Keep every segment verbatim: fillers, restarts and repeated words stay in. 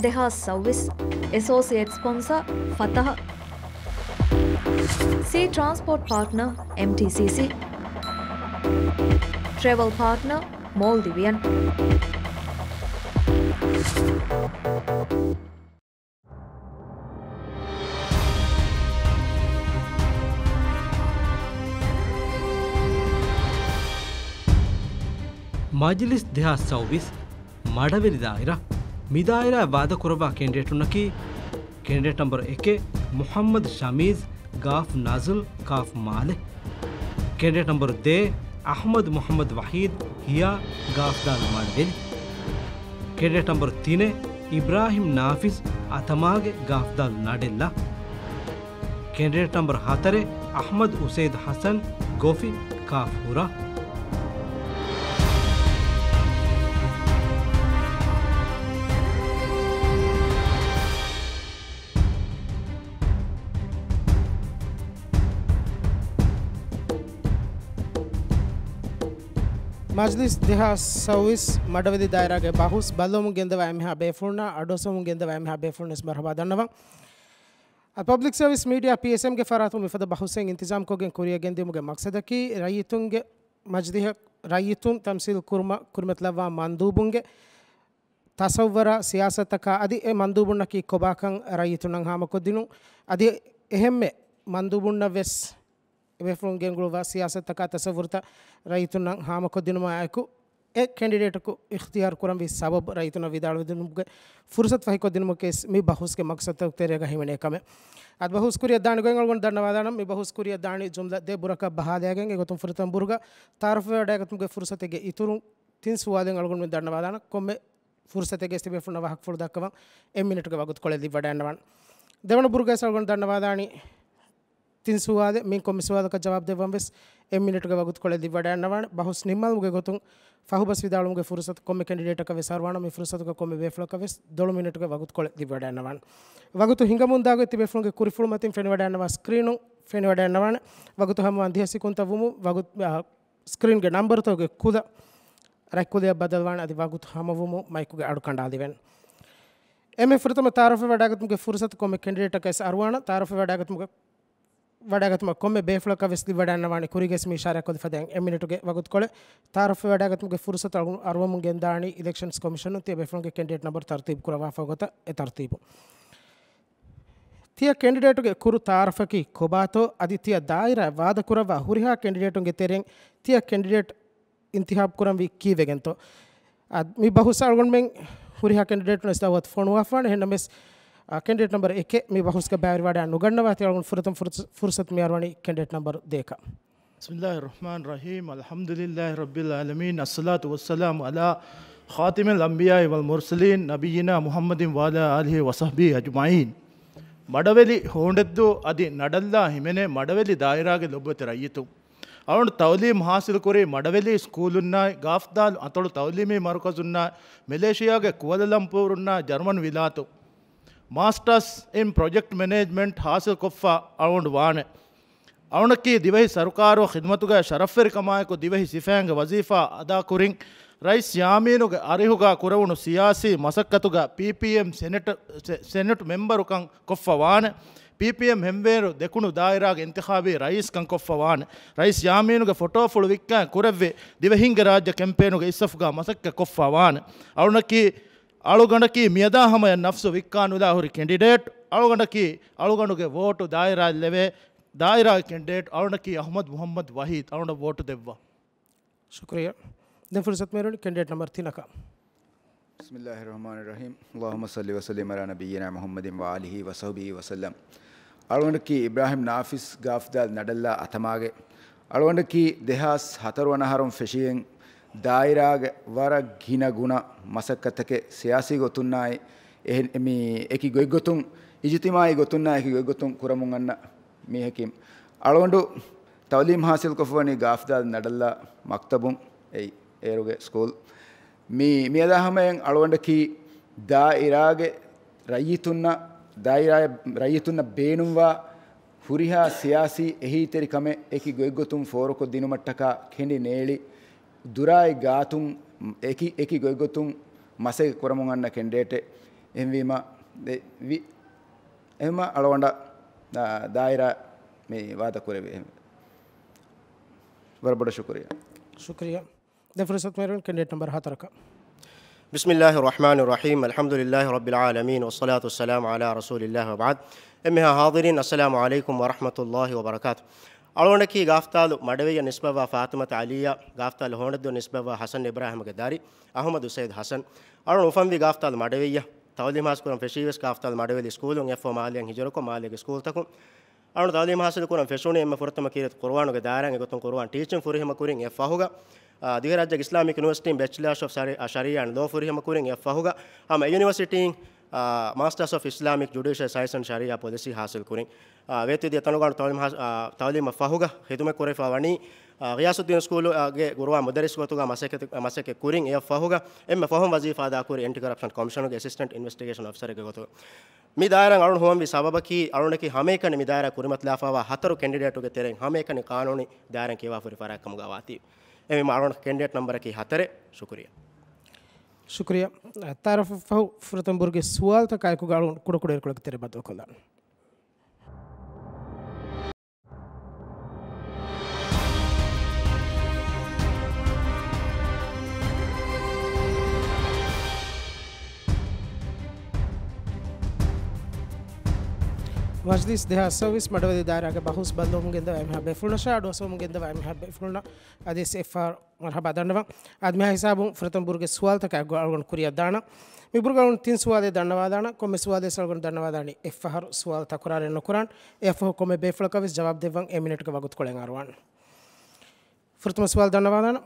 ދެހާސް ސައުވީސް. އެސޯސިއޭޓް ސްޕޮންސަރ، ފަތަހަ. ސީ ޓްރާންސްޕޯޓް ޕާޓްނަރ، އެމްޓީސީސީ. ޓްރެވެލް ޕާޓްނަރ، މޯލްޑިވިއަން. މަޖިލިސް ދެހާސް ސައުވީސް، މަޑަވެލި ދާއިރާ. މި ދާއިރާއަށް ވާދަކުރައްވާ ކެނޑިޑޭޓުންނަކީ، ކެނޑިޑޭޓް ނަމްބަރު އެކެއް، މުޙައްމަދު ޝަމީޒް، ގާފް ނަޒުލް، ކާފް މާލެ. ކެނޑިޑޭޓް ނަމްބަރު ދޭއް، އަޙްމަދު މުޙައްމަދު ވަޙީދް، ހިޔާ، ގާފް ދާލް މަޑަވެލި. ކެނޑިޑޭޓް ނަމްބަރު ތިނެއް، އިބްރާހިމް ނާފިޒް، އަތަމާގެ، ގާފް ދާލް ނަޑެއްލާ. ކެނޑިޑޭޓް ނަމްބަރު ހަތަރެއް، އަޙްމަދު އުސައިދު ޙަސަން، ގޮފި، ކާފް ހުރާ. މަޖްލިސް ދެހާސް ސައުވީސް މަޑަވެލި ދާއިރާގެ ބަހުސް ބައްލަވަމުން ގެންދަވާ އެންމެހާ ބޭފުޅުންނާ އަޑުއައްސަވަމުން ގެންދަވާ އެންމެހާ ބޭފުޅުންވެސް މަރުޙަބާ ދަންނަވަން. އަދި ޕަބްލިކް ސަރވިސް މީޑިއާ، ޕީއެސްއެމް ގެ ފަރާތުން މިފަދަ ބަހުސެއް އިންތިޒާމްކޮށްގެން ކުރިއަށް ގެންދިއުމުގެ މަޤްޞަދަކީ، ރައްޔިތުންގެ މަޖިލީހަށް ރައްޔިތުން ތަމްސީލް ކުރުމަށް ކުރިމަތިލައްވާ މަންދޫބުންގެ ތަޞައްވަރާ ސިޔާސަތަކާ އަދި އެ މަންދޫބުންނަކީ ކޮބާކަން ރައްޔިތުންނަށް ހާމަކޮށްދިނުން. އަދި އެހެންމެ މަންދޫބުންނަށް ވެސް އެބޭފުޅުން ގެންގުޅުއްވާ ސިޔާސަތަކާ ތަޞައްވުރުތައް ރައްޔިތުންނަށް ހާމަކޮށްދިނުމާއެކު، އެ ކެނޑިޑޭޓަކު އިޚްތިޔާރު ކުރަންވީ ސަބަބު ރައްޔިތުންނަށް ވިދާޅުވެދިނުމުގެ ފުރުޞަތު ފަހިކޮށްދިނުމަކީ މި ބަހުސްގެ މަޤްޞަދުތަކުގެ ތެރޭގަ ހިމެނޭ ކަމެއް. އަދި ބަހުސް ކުރިއަށް ދާނީ ގޮތް އަޅުގަނޑު ދަންނަވާލާނަން. މި ބަހުސް ކުރިއަށް ދާނީ ޖުމްލަ ދެ ބުރަކަށް ބަހާލައިގެން. އެގޮތުން ފުރަތަމަ ބުރުގަ ތަޢާރަފްވެވަޑައިގަތުމުގެ ފުރުޞަތެއްގެ އިތުރުން ތިން ސުވާލެއް އަޅުގަނޑުމެން ދަންނަވާލާނަން. ކޮންމެ ފުރުޞަތެއްގެ ތިބޭފުޅުންނަށް ވާހަކަފުޅު ދައްކަވަން އެއް މިނިޓުގެ ވަގުތުކޮޅެއް ލިބިވަޑައިގަންނަވާނެ. ދެވަނަ ބުރުގައި އަޅުގަނޑު ދަންނަވާލާނީ ތިން ސުވާލެއް. މިއިން ކޮންމެ ސުވާލަކަށް ޖަވާބު ދެއްވަން ވެސް އެއް މިނިޓުގެ ވަގުތުކޮޅެއް ލިބިވަޑައިގަންނަވާނެ. ބަހުސް ނިންމާލުމުގެ ގޮތުން ފަހުބަސް ވިދާޅުވުމުގެ ފުރުޞަތު ކޮންމެ ކެނޑިޑޭޓަކަށް ވެސް އަރުވާނަން. މި ފުރުޞަތުގަ ކޮންމެ ބޭފުޅަކަށް ވެސް ދޮޅު މިނިޓުގެ ވަގުތުކޮޅެއް ލިބިވަޑައިގަންނަވާނެ. ވަގުތު ހިނގަމުންދާ ގޮތް ތިބޭފުޅުންގެ ކުރިފުޅު މަތިން ފެނިވަޑައިގަންނަވާ ސްކްރީނުން ފެނިވަޑައިގަންނަވާނެ. ވަގުތު ހަމަވާން ދިހަ ސިކުންތައް ވުމުން ވަގުތު، އާ، ސްކްރީންގެ ނަންބަރުތަކުގެ ކުލަ ރަތްކުލަޔަށް ބަދަލުވާނެ. އަދި ވަގުތު ހަމަވުމުން މައިކުގެ އަޑު ކަނޑާލެވޭނެ. އެންމެ ފުރަތަމަ ތަޢާރަފްވެވަޑައިގަތުމުގެ ފުރުޞަތު ކޮންމެ ކެނޑިޑޭޓަކަށް ވެސް އަރުވާނަން. ތަޢާރަފްވެވަޑައިގަތުމުގެ، ވަޑައިގަތުމަށް ކޮންމެ ބޭފުޅަކަށް ވެސް ލިބިވަޑައިގަންނަވާނެ ކުރީގައި މި އިޝާރާތްކޮށްލި ފަދައިން އެއް މިނިޓުގެ ވަގުތުކޮޅެއް. ތަޢާރަފްވެވަޑައިގަތުމުގެ ފުރުޞަތު އަރު-، އަރުވަމުން ގެންދާނީ އިލެކްޝަންސް ކޮމިޝަނުން ތިޔަ ބޭފުޅުންގެ ކެނޑިޑޭޓް ނަންބަރު ތަރުތީބު ކުރައްވާފަ ގޮތަށް އެ ތަރުތީބު. ތިޔަ ކެނޑިޑޭޓުގެ ކުރު ތަޢާރަފަކީ ކޮބާތޯ؟ އަދި ތިޔަ ދާއިރާއަށް ވާދަކުރައްވާ ހުރިހާ ކެނޑިޑޭޓުންގެ ތެރެއިން ތިޔަ ކެނޑިޑޭޓް އިންތިޚާބު ކުރަންވީ ކީއްވެގެންތޯ؟ އަދި މި ބަހުސް އަޅުގަނޑުމެން ހުރިހާ ކެނޑިޑޭޓުން ވެސް ދަޢުވަތު ފޮނުވާފާނެ. އެހެންނަމަވެސް، އާ، ކެނޑިޑޭޓް ނަންބަރު އެކެއް މި ބަހުސްގަ ބައިވެރިވަޑައި ނުގަންނަވާތީ އަޅުގަނޑު ފުރަތަމަ ފުރުސަ-، ފުރުސަތު މި އަރުވަނީ ކެނޑިޑޭޓް ނަންބަރު ދޭކަށް. بسم الله الرحمن الرحيم. الحمد لله رب العالمين. الصلاة والسلام على خاتم الأنبياء والمرسلين نبينا محمد وعلى آله وصحبه أجمعين. މަޑަވެލި ހޯނޑެއްދޫ އަދި ނަޑައްލާ ހިމެނޭ މަޑަވެލި ދާއިރާގެ ލޮބުވެތި ރައްޔިތުން. އަޅުގަނޑު ތައުލީމް ހާސިލްކުރީ މަޑަވެލި ސްކޫލުންނާއި، ގާފްދާލް އަތޮޅު ތައުލީމީ މަރުކަޒުންނާއި، މެލޭޝިޔާގެ ކުއަލަލަމްޕޫރުންނާއި، ޖަރުމަން ވިލާތު. މާސްޓާސް އިން ޕްރޮޖެކްޓް މެނޭޖްމަންޓް ހާސިލްކޮށްފަ އަޅުގަނޑު ވާނެ. އަޅުގަނޑަކީ ދިވެހި ސަރުކާރު ޚިދުމަތުގައި ޝަރަފްވެރިކަމާއެކު ދިވެހި ސިފައިންގެ ވަޒީފާ އަދާކުރިން، ރައީސް ޔާމީނުގެ އަރިހުގަ ކުރެވުނު ސިޔާސީ މަސައްކަތުގަ ޕީޕީއެމް ސެނެޓް، ސެ-، ސެނެޓް މެމްބަރުކަން ކޮށްފަ ވާނެ. ޕީޕީއެމް ހެންވޭރު ދެކުނު ދާއިރާގެ އިންތިޚާބީ ރައީސްކަން ކޮށްފަ ވާނެ. ރައީސް ޔާމީނުގެ ފޮޓޯފުޅު ވިއްކާ ކުރެއްވި ދިވެހިންގެ ރާއްޖެ ކެމްޕޭނުގެ އިސްސަފުގަ މަސައްކަތް ކޮށްފަ ވާނެ. އަޅުގަނޑަކީ، އަޅުގަނޑަކީ މިއަދާ ހަމަޔަށް ނަފްސު ވިއްކާ ނުލާ ހުރި ކެނޑިޑޭޓް. އަޅުގަނޑަކީ، އަޅުގަނޑުގެ ވޯޓު ދާއިރާއަށް ލެވޭ. ދާއިރާގެ ކެނޑިޑޭޓް އަޅުގަނޑަކީ އަޙްމަދު މުޙައްމަދު ވަޙީދު. އަޅުގަނޑަށް ވޯޓު ދެއްވާ. ޝުކުރިއްޔާ. ދެން ފުރުސަތު މިއަރުވަނީ ކެނޑިޑޭޓް ނަންބަރު ތިނަކަށް. بسم الله الرحمن الرحيم. اللهم صل وسلم على نبينا محمد وعلى آله وصحبه وسلم. އަޅުގަނޑަކީ އިބްރާހިމް ނާފިޒް، ގާފްދާލް ނަޑައްލާ އަތަމާގެ. އަޅުގަނޑަކީ ދެހާސް ހަތަރު ވަނަ އަހަރުން ފެށިގެން ދާއިރާގެ ވަރަށް ގިނަ ގުނަ މަސައްކަތްތަކެއް ސިޔާސީ ގޮތުންނާއި، އެހެން މި އެކި ގޮތްގޮތުން، އިޖުތިމާއީ ގޮތުންނާ އެކި ގޮތްގޮތުން ކުރަމުން އަންނަ މީހަކީ. އަޅުގަނޑު ތައުލީމް ހާސިލްކޮށްފަވަނީ ގާފްދާލް ނަޑައްލާ މަކްތަބުން. އެއީ އޭރުގެ ސްކޫލް. މި، މިއަދާ ހަމަޔަށް އަޅުގަނޑަކީ ދާއިރާގެ ރައްޔިތުންނަށް، ދާއިރާ ރައްޔިތުންނަށް ބޭނުންވާ ހުރިހާ ސިޔާސީ އެހީތެރިކަމެއް އެކި ގޮތްގޮތުން ފޯރުކޮށްދިނުމަށްޓަކާ ކެނޑި ނޭޅި ދުރާއި ގާތުން އެކި، އެކި ގޮތްގޮތުން މަސައްކަތް ކުރަމުން އަންނަ ކެނޑިޑޭޓެއް. އެހެންވީމަ، ދެ-، ވި-، އެހެންމަ އަޅުގަނޑަށް ދާ-، ދާއިރާ މި ވާދަ ކުރެވި. އެހެން. ވަރަށް ބޮޑަށް ޝުކުރިއްޔާ. ޝުކުރިއްޔާ. ދެން ފުރުސަތު މެރުން ކެނޑިޑޭޓް ނަމްބަރު ހަތަރަކަށް. بسم الله الرحمن الرحيم. الحمد لله رب العالمين، والصلاة والسلام على رسول الله، وبعد. އެންމެހާ ޙާޟިރީން، السلام عليكم ورحمة الله وبركاته. އަޅުގަނޑަކީ ގާފްތާލު މަޑެވެއްޔަށް ނިސްބަތްވާ ފާތިމަތު ޢަލީއާ، ގާފްތާލު ހޯނެއްދޫ ނިސްބަތްވާ ޙަސަން އިބްރާހިމްގެ ދަރި އަޙްމަދު ސައިދު ޙަސަން. އަޅުގަނޑު އުފަންވީ ގާފްތާލު މަޑެވެއްޔަށް. ތަޢުލީމް ޙާޞިލް ކުރަން ފެށީވެސް ގާފްތާލު މަޑެވެލި ސްކޫލުން އެއަށްފަހު މާލޭގެ ސްކޫލްތަކުން. އަޅުގަނޑު ތަޢުލީމް ޙާޞިލް ކުރަން ފެށުނީ އެންމެ ފުރަތަމަ ކީރިތި ޤުރުއާނުގެ ދާއިރާއިން އެގޮތުން ޤުރުއާން ޓީޗިން ފުރިހަމަ ކުރިން އެއަށްފަހުގަ، އާ، ދިވެހިރާއްޖޭގެ އިސްލާމިކް ޔުނިވަރސިޓީން ބެޗްލާސް އޮފް ޝަރީ-، އާ، ޝަރީއާ އެންޑް ލޯ ފުރިހަމަ ކުރިން އެއަށްފަހުގަ، ހަމަ އެ ޔުނިވަރސިޓީން، އާ، މާސްޓާސް އޮފް އިސްލާމިކް ޖުޑިޝަރ ސައިންސް އެންޑް ޝަރީއާ ޕޮލިސީ ޙާޞިލް ކުރިން. އާ، ވޭތުވެދިޔަ ތަނުގަ ތަޢުލީމް ޙާ-، އާ، ތަޢުލީމަށް ފަހުގަ ޚިދުމަތް ކުރެވިފަ ވަނީ، އާ، ޣިޔާސުއްދީން ސްކޫލުގެ ޤުރުއާން މުދައްރިސް ގޮތުގަ މަސައްކަތް، މަސައްކަތް ކުރިން އެއަށްފަހުގަ، އެންމެ ފަހުން ވަޒީފާ އަދާކުރި އެންޓި ކަރަޕްޝަން ކޮމިޝަނުގެ އެސިސްޓެންޓް އިންވެސްޓިގޭޝަން އޮފިސަރެއްގެ ގޮތުގަ. މި ދާއިރާއިން އަޅުން ހުވަންވީ ސަބަބަކީ، އަޅުންނަކީ ހަމައެކަނި މި ދާއިރާ ކުރިމަތިލާފައިވާ ހަތަރު ކެނޑިޑޭޓުގެ ތެރެއިން ހަމައެކަނި ޤާނޫނީ ދާއިރާއިން ކިޔަވާފަ ހުރި ފަރާތް ކަމުގަ ވާތީ. އެހެންވީމަ އަޅުން ކެނޑިޑޭޓް ނަމްބަރަކީ ހަތަރެއް. ޝުކުރިއްޔާ. ޝުކުރިއްޔާ. ތައާރަފަށް ފަހު ފުރަތަމަ ބުރުގެ ސުވާލުތަކާއެކުގަ އަޅުން ކުޑަކުޑަ އިރުކޮޅަކަށް ތެރެ ބައްދަލުކޮށްލާނަން. މަޖްލިސް ދެހާސް ސައުވީސް މަޑުވެލި ދާއިރާގެ ބަހުސް ބަންދުވަމުން ގެންދަވާ އެންމެހާ ބޭފުޅުންނަށާ އަޑުއައްސަވަމުން ގެންދަވާ އެންމެހާ ބޭފުޅުންނަށް އަދިވެސް އެއްފަހަރު މަރްޙަބާ ދަންނަވަން. އާދެ، މިހާ ހިސާބުން ފުރަތަމަ ބުރުގެ ސުވާލުތަކާ އެކުގަ އަޅުގަނޑު ކުރިއަށް ދާނަން. މި ބުރުގަ އަޅުގަނޑު ތިން ސުވާލެއް ދަންނަވާލާނަން. ކޮންމެ ސުވާލެއް ވެސް އަޅުގަނޑު ދަންނަވާލާނީ އެއްފަހަރު ސުވާލު ތަކުރާރެއް ނުކުރަން. އެއަށްފަހު ކޮންމެ ބޭފުޅަކަށް ވެސް ޖަވާބު ދެއްވަން އެއް މިނެޓުގެ ވަގުތުކޮޅެއް އަރުވާނެ. ފުރަތަމަ ސުވާލު ދަންނަވާލާނަން.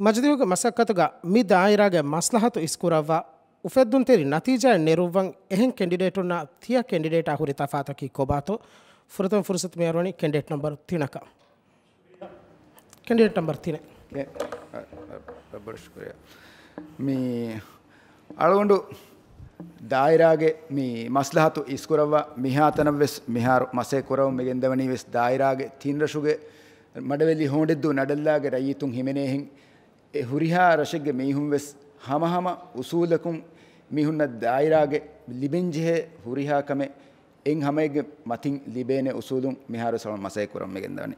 މަޖިލީހުގެ މަސައްކަތުގަ މި ދާއިރާގެ މަސްލަހަތު އިސްކުރައްވާ، އުފެއްދުންތެރި ނަތީޖާއެއް ނެރުއްވަން އެހެން ކެންޑިޑޭޓުންނާ ތިޔަ ކެންޑިޑޭޓާ ހުރި ތަފާތަކީ ކޮބާތޯ؟ ފުރަތަމަ ފުރުސަތު މި އަރުވަނީ ކެންޑިޑޭޓް ނަމްބަރު ތިނަކަށް. ކެންޑިޑޭޓް ނަމްބަރު ތިނެއް. ކެ-، އަ، އަ، ރައްބަރު ޝުކުރިއްޔާ. މި އަޅުގަނޑު ދާއިރާގެ މި މަސްލަހަތު އިސްކުރައްވާ މިހާތަނަށް ވެސް މިހާރު މަސައްކަތް ކުރަމުން މި ގެންދަވަނީ ވެސް ދާއިރާގެ ތިން ރަށުގެ މަޑަވެލި ހޯނޑެއްދޫ ނަޑަށްލާގެ ރައްޔިތުން ހިމެނޭހެން. އެ ހުރިހާ ރަށެއްގެ މީހުން ވެސް ހަމަހަމަ އުސޫލަކުން މީހުންނަށް ދާއިރާގެ ލިބެންޖެހޭ ހުރިހާ ކަމެއް އެއް ހަމައެއްގެ މަތިން ލިބޭނެ އުސޫލުން މިހާރު ވެސް އަޅުން މަސައްކަތް ކުރަމުން މި ގެންދަވަނީ.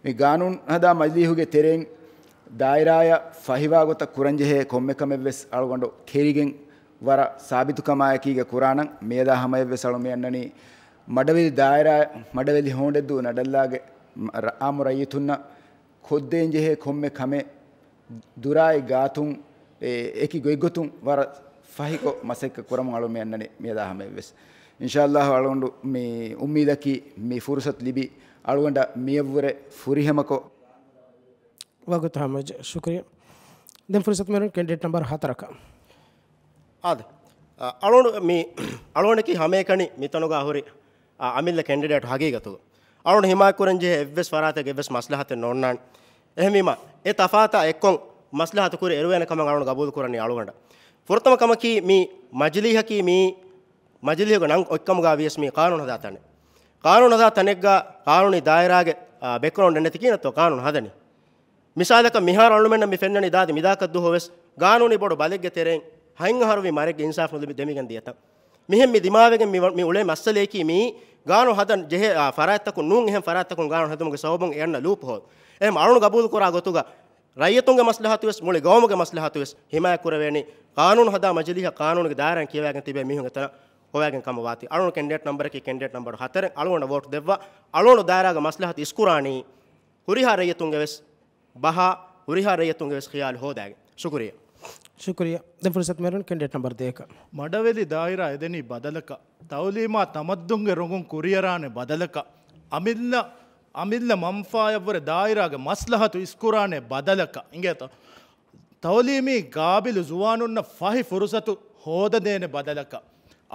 މި ގާނޫނު ހަދާ މަޖިލީހުގެ ތެރެއިން ދާއިރާއަށް ފަހިވާ ގޮތަށް ކުރަންޖެހޭ ކޮންމެ ކަމެއް ވެސް އަޅުގަނޑު ކެރިގެން ވަރަށް ސާބިތުކަމާއެކީގަ ކުރާނަން. މިއަދާ ހަމަޔަށް ވެސް އަޅުން މި އަންނަނީ މަޑަވެލި ދާއިރާ، މަޑަވެލި ހޯނޑެއްދޫ ނަޑަށްލާގެ ރަ-، އާއްމު ރައްޔިތުންނަށް ކޮށްދޭންޖެހޭ ކޮންމެ ކަމެއް ދުރާއި ގާތުން އެ-، އެކި ގޮތްގޮތުން ވަރަށް ފަހިކޮށް މަސައްކަތް ކުރަމުން އަޅުން މި އަންނަނީ މިއަދާ ހަމަޔަށް ވެސް. އިންޝާﷲ އަޅުގަނޑު މި އުއްމީދަކީ މި ފުރުސަތު ލިބި އަޅުގަނޑަށް މިއަށްވުރެ ފުރިހަމަކޮށް. ވަގުތު ހަމަޖެ. ޝުކުރިއްޔާ. ދެން ފުރުސަތު މެރުން ކެންޑިޑޭޓް ނަމްބަރު ހަތަރަކަށް. އާދެ. އަ، އަޅުގަނޑު މި، އަޅުގަނޑަކީ ހަމައެކަނި މިތަނުގަ ހުރި، އަ، އަމިއްލަ ކެންޑިޑޭޓް ހަގީގަތުގަ. އަޅުގަނޑު ހިމާޔަތްކުރަންޖެހޭ އެއްވެސް ފަރާތެއްގެ އެއްވެސް މަސްލަހަތެއް ނޯންނާނެ. އެހެންވީމަ، އެ ތަފާތާ އެއްކޮށް މަސްލަހަތު ކުރި އެރުވޭނެ ކަމަށް އަޅުގަނޑު ގަބޫލު ކުރަނީ އަޅުގަނޑަށް. ފުރަތަމަ ކަމަކީ މި މަޖިލީހަކީ މި މަޖިލީހުގެ ނަން އޮތްކަމުގަ ވިޔަސް މީ ޤާނޫނު ހަދާ ތަނެއް. ޤާނޫނު ހަދާ ތަނެއްގަ ޤާނޫނީ ދާއިރާގެ، އާ، ބެކްގްރައުންޑެއް ނެތި ކިހިނެއްތޯ ޤާނޫނު ހަދަނީ؟ މިސާލަކަށް މިހާރު އަޅުމެންނަށް މި ފެންނަނީ ދާދި މިދާކަށް ދުހު ވެސް ގާނޫނީ ބޮޑު ބަލެއްގެ ތެރެއިން ހަތް އަހަރު ވީ މަރެއްގެ އިންސާފް ނުލިބި ދެމިގެން ދިޔަތަން. މިހެން މި ދިމާވެގެން މި ވަ-، މި އުޅޭ މައްސަލަޔަކީ މީ ގާނޫނު ހަދަން ޖެހޭ، އާ، ފަރާތްތަކުން ނޫން އެހެން ފަރާތްތަކުން ގާނޫނު ހެދުމުގެ ސަބަބުން އެ އަންނަ ލޫޕް ހޯލް. އެހެން އަޅުން ގަބޫލު ކުރާ ގޮތުގަ ރައްޔިތުންގެ މަސްލަހަތު ވެސް، މުޅި ގައުމުގެ މަސްލަހަތު ވެސް ހިމާޔަތް ކުރެވޭނީ، ޤާނޫނު ހަދާ މަޖިލީހަށް ޤާނޫނުގެ ދާއިރާއިން ކިޔަވައިގެން ތިބޭ މީހުންގެ ތަނަށް ހޮވާގެން ކަމަށް ވާތީ. އަޅުގަނޑު ކެންޑިޑޭޓް ނަމްބަރަކީ ކެންޑިޑޭޓް ނަމްބަރު ހަތަރެއް. އަޅުގަނޑަށް ވޯޓް ދެއްވާ. އަޅުގަނޑު ދާއިރާގެ މަސްލަހަތު އިސްކުރާނީ ހުރިހާ ރައްޔިތުންގެ ވެސް ބަހާ، ހުރިހާ ރައްޔިތުންގެ ވެސް ޚިޔާލު ހޯދާގެން. ޝުކުރިއްޔާ. ޝުކުރިއްޔާ. ދެން ފުރުސަތު މެރުން ކެންޑިޑޭޓް ނަމްބަރު ދޭއަކަށް. މަޑަވެލި ދާއިރާ އެދެނީ ބަދަލަކަށް، ތައުލީމާ ތަމައްދުންގެ ރޮނގުން ކުރިއަރާނެ ބަދަލަކަށް، އަމިއްލަ، އަމިއްލަ މަންފާއަށްވުރެ ދާއިރާގެ މަސްލަހަތު އިސްކުރާނެ ބަދަލަކަށް އިނގޭތޯ؟ ތައުލީމީ ގާބިލު ޒުވާނުންނަށް ފަހި ފުރުސަތު ހޯދަދޭނެ ބަދަލަކަށް.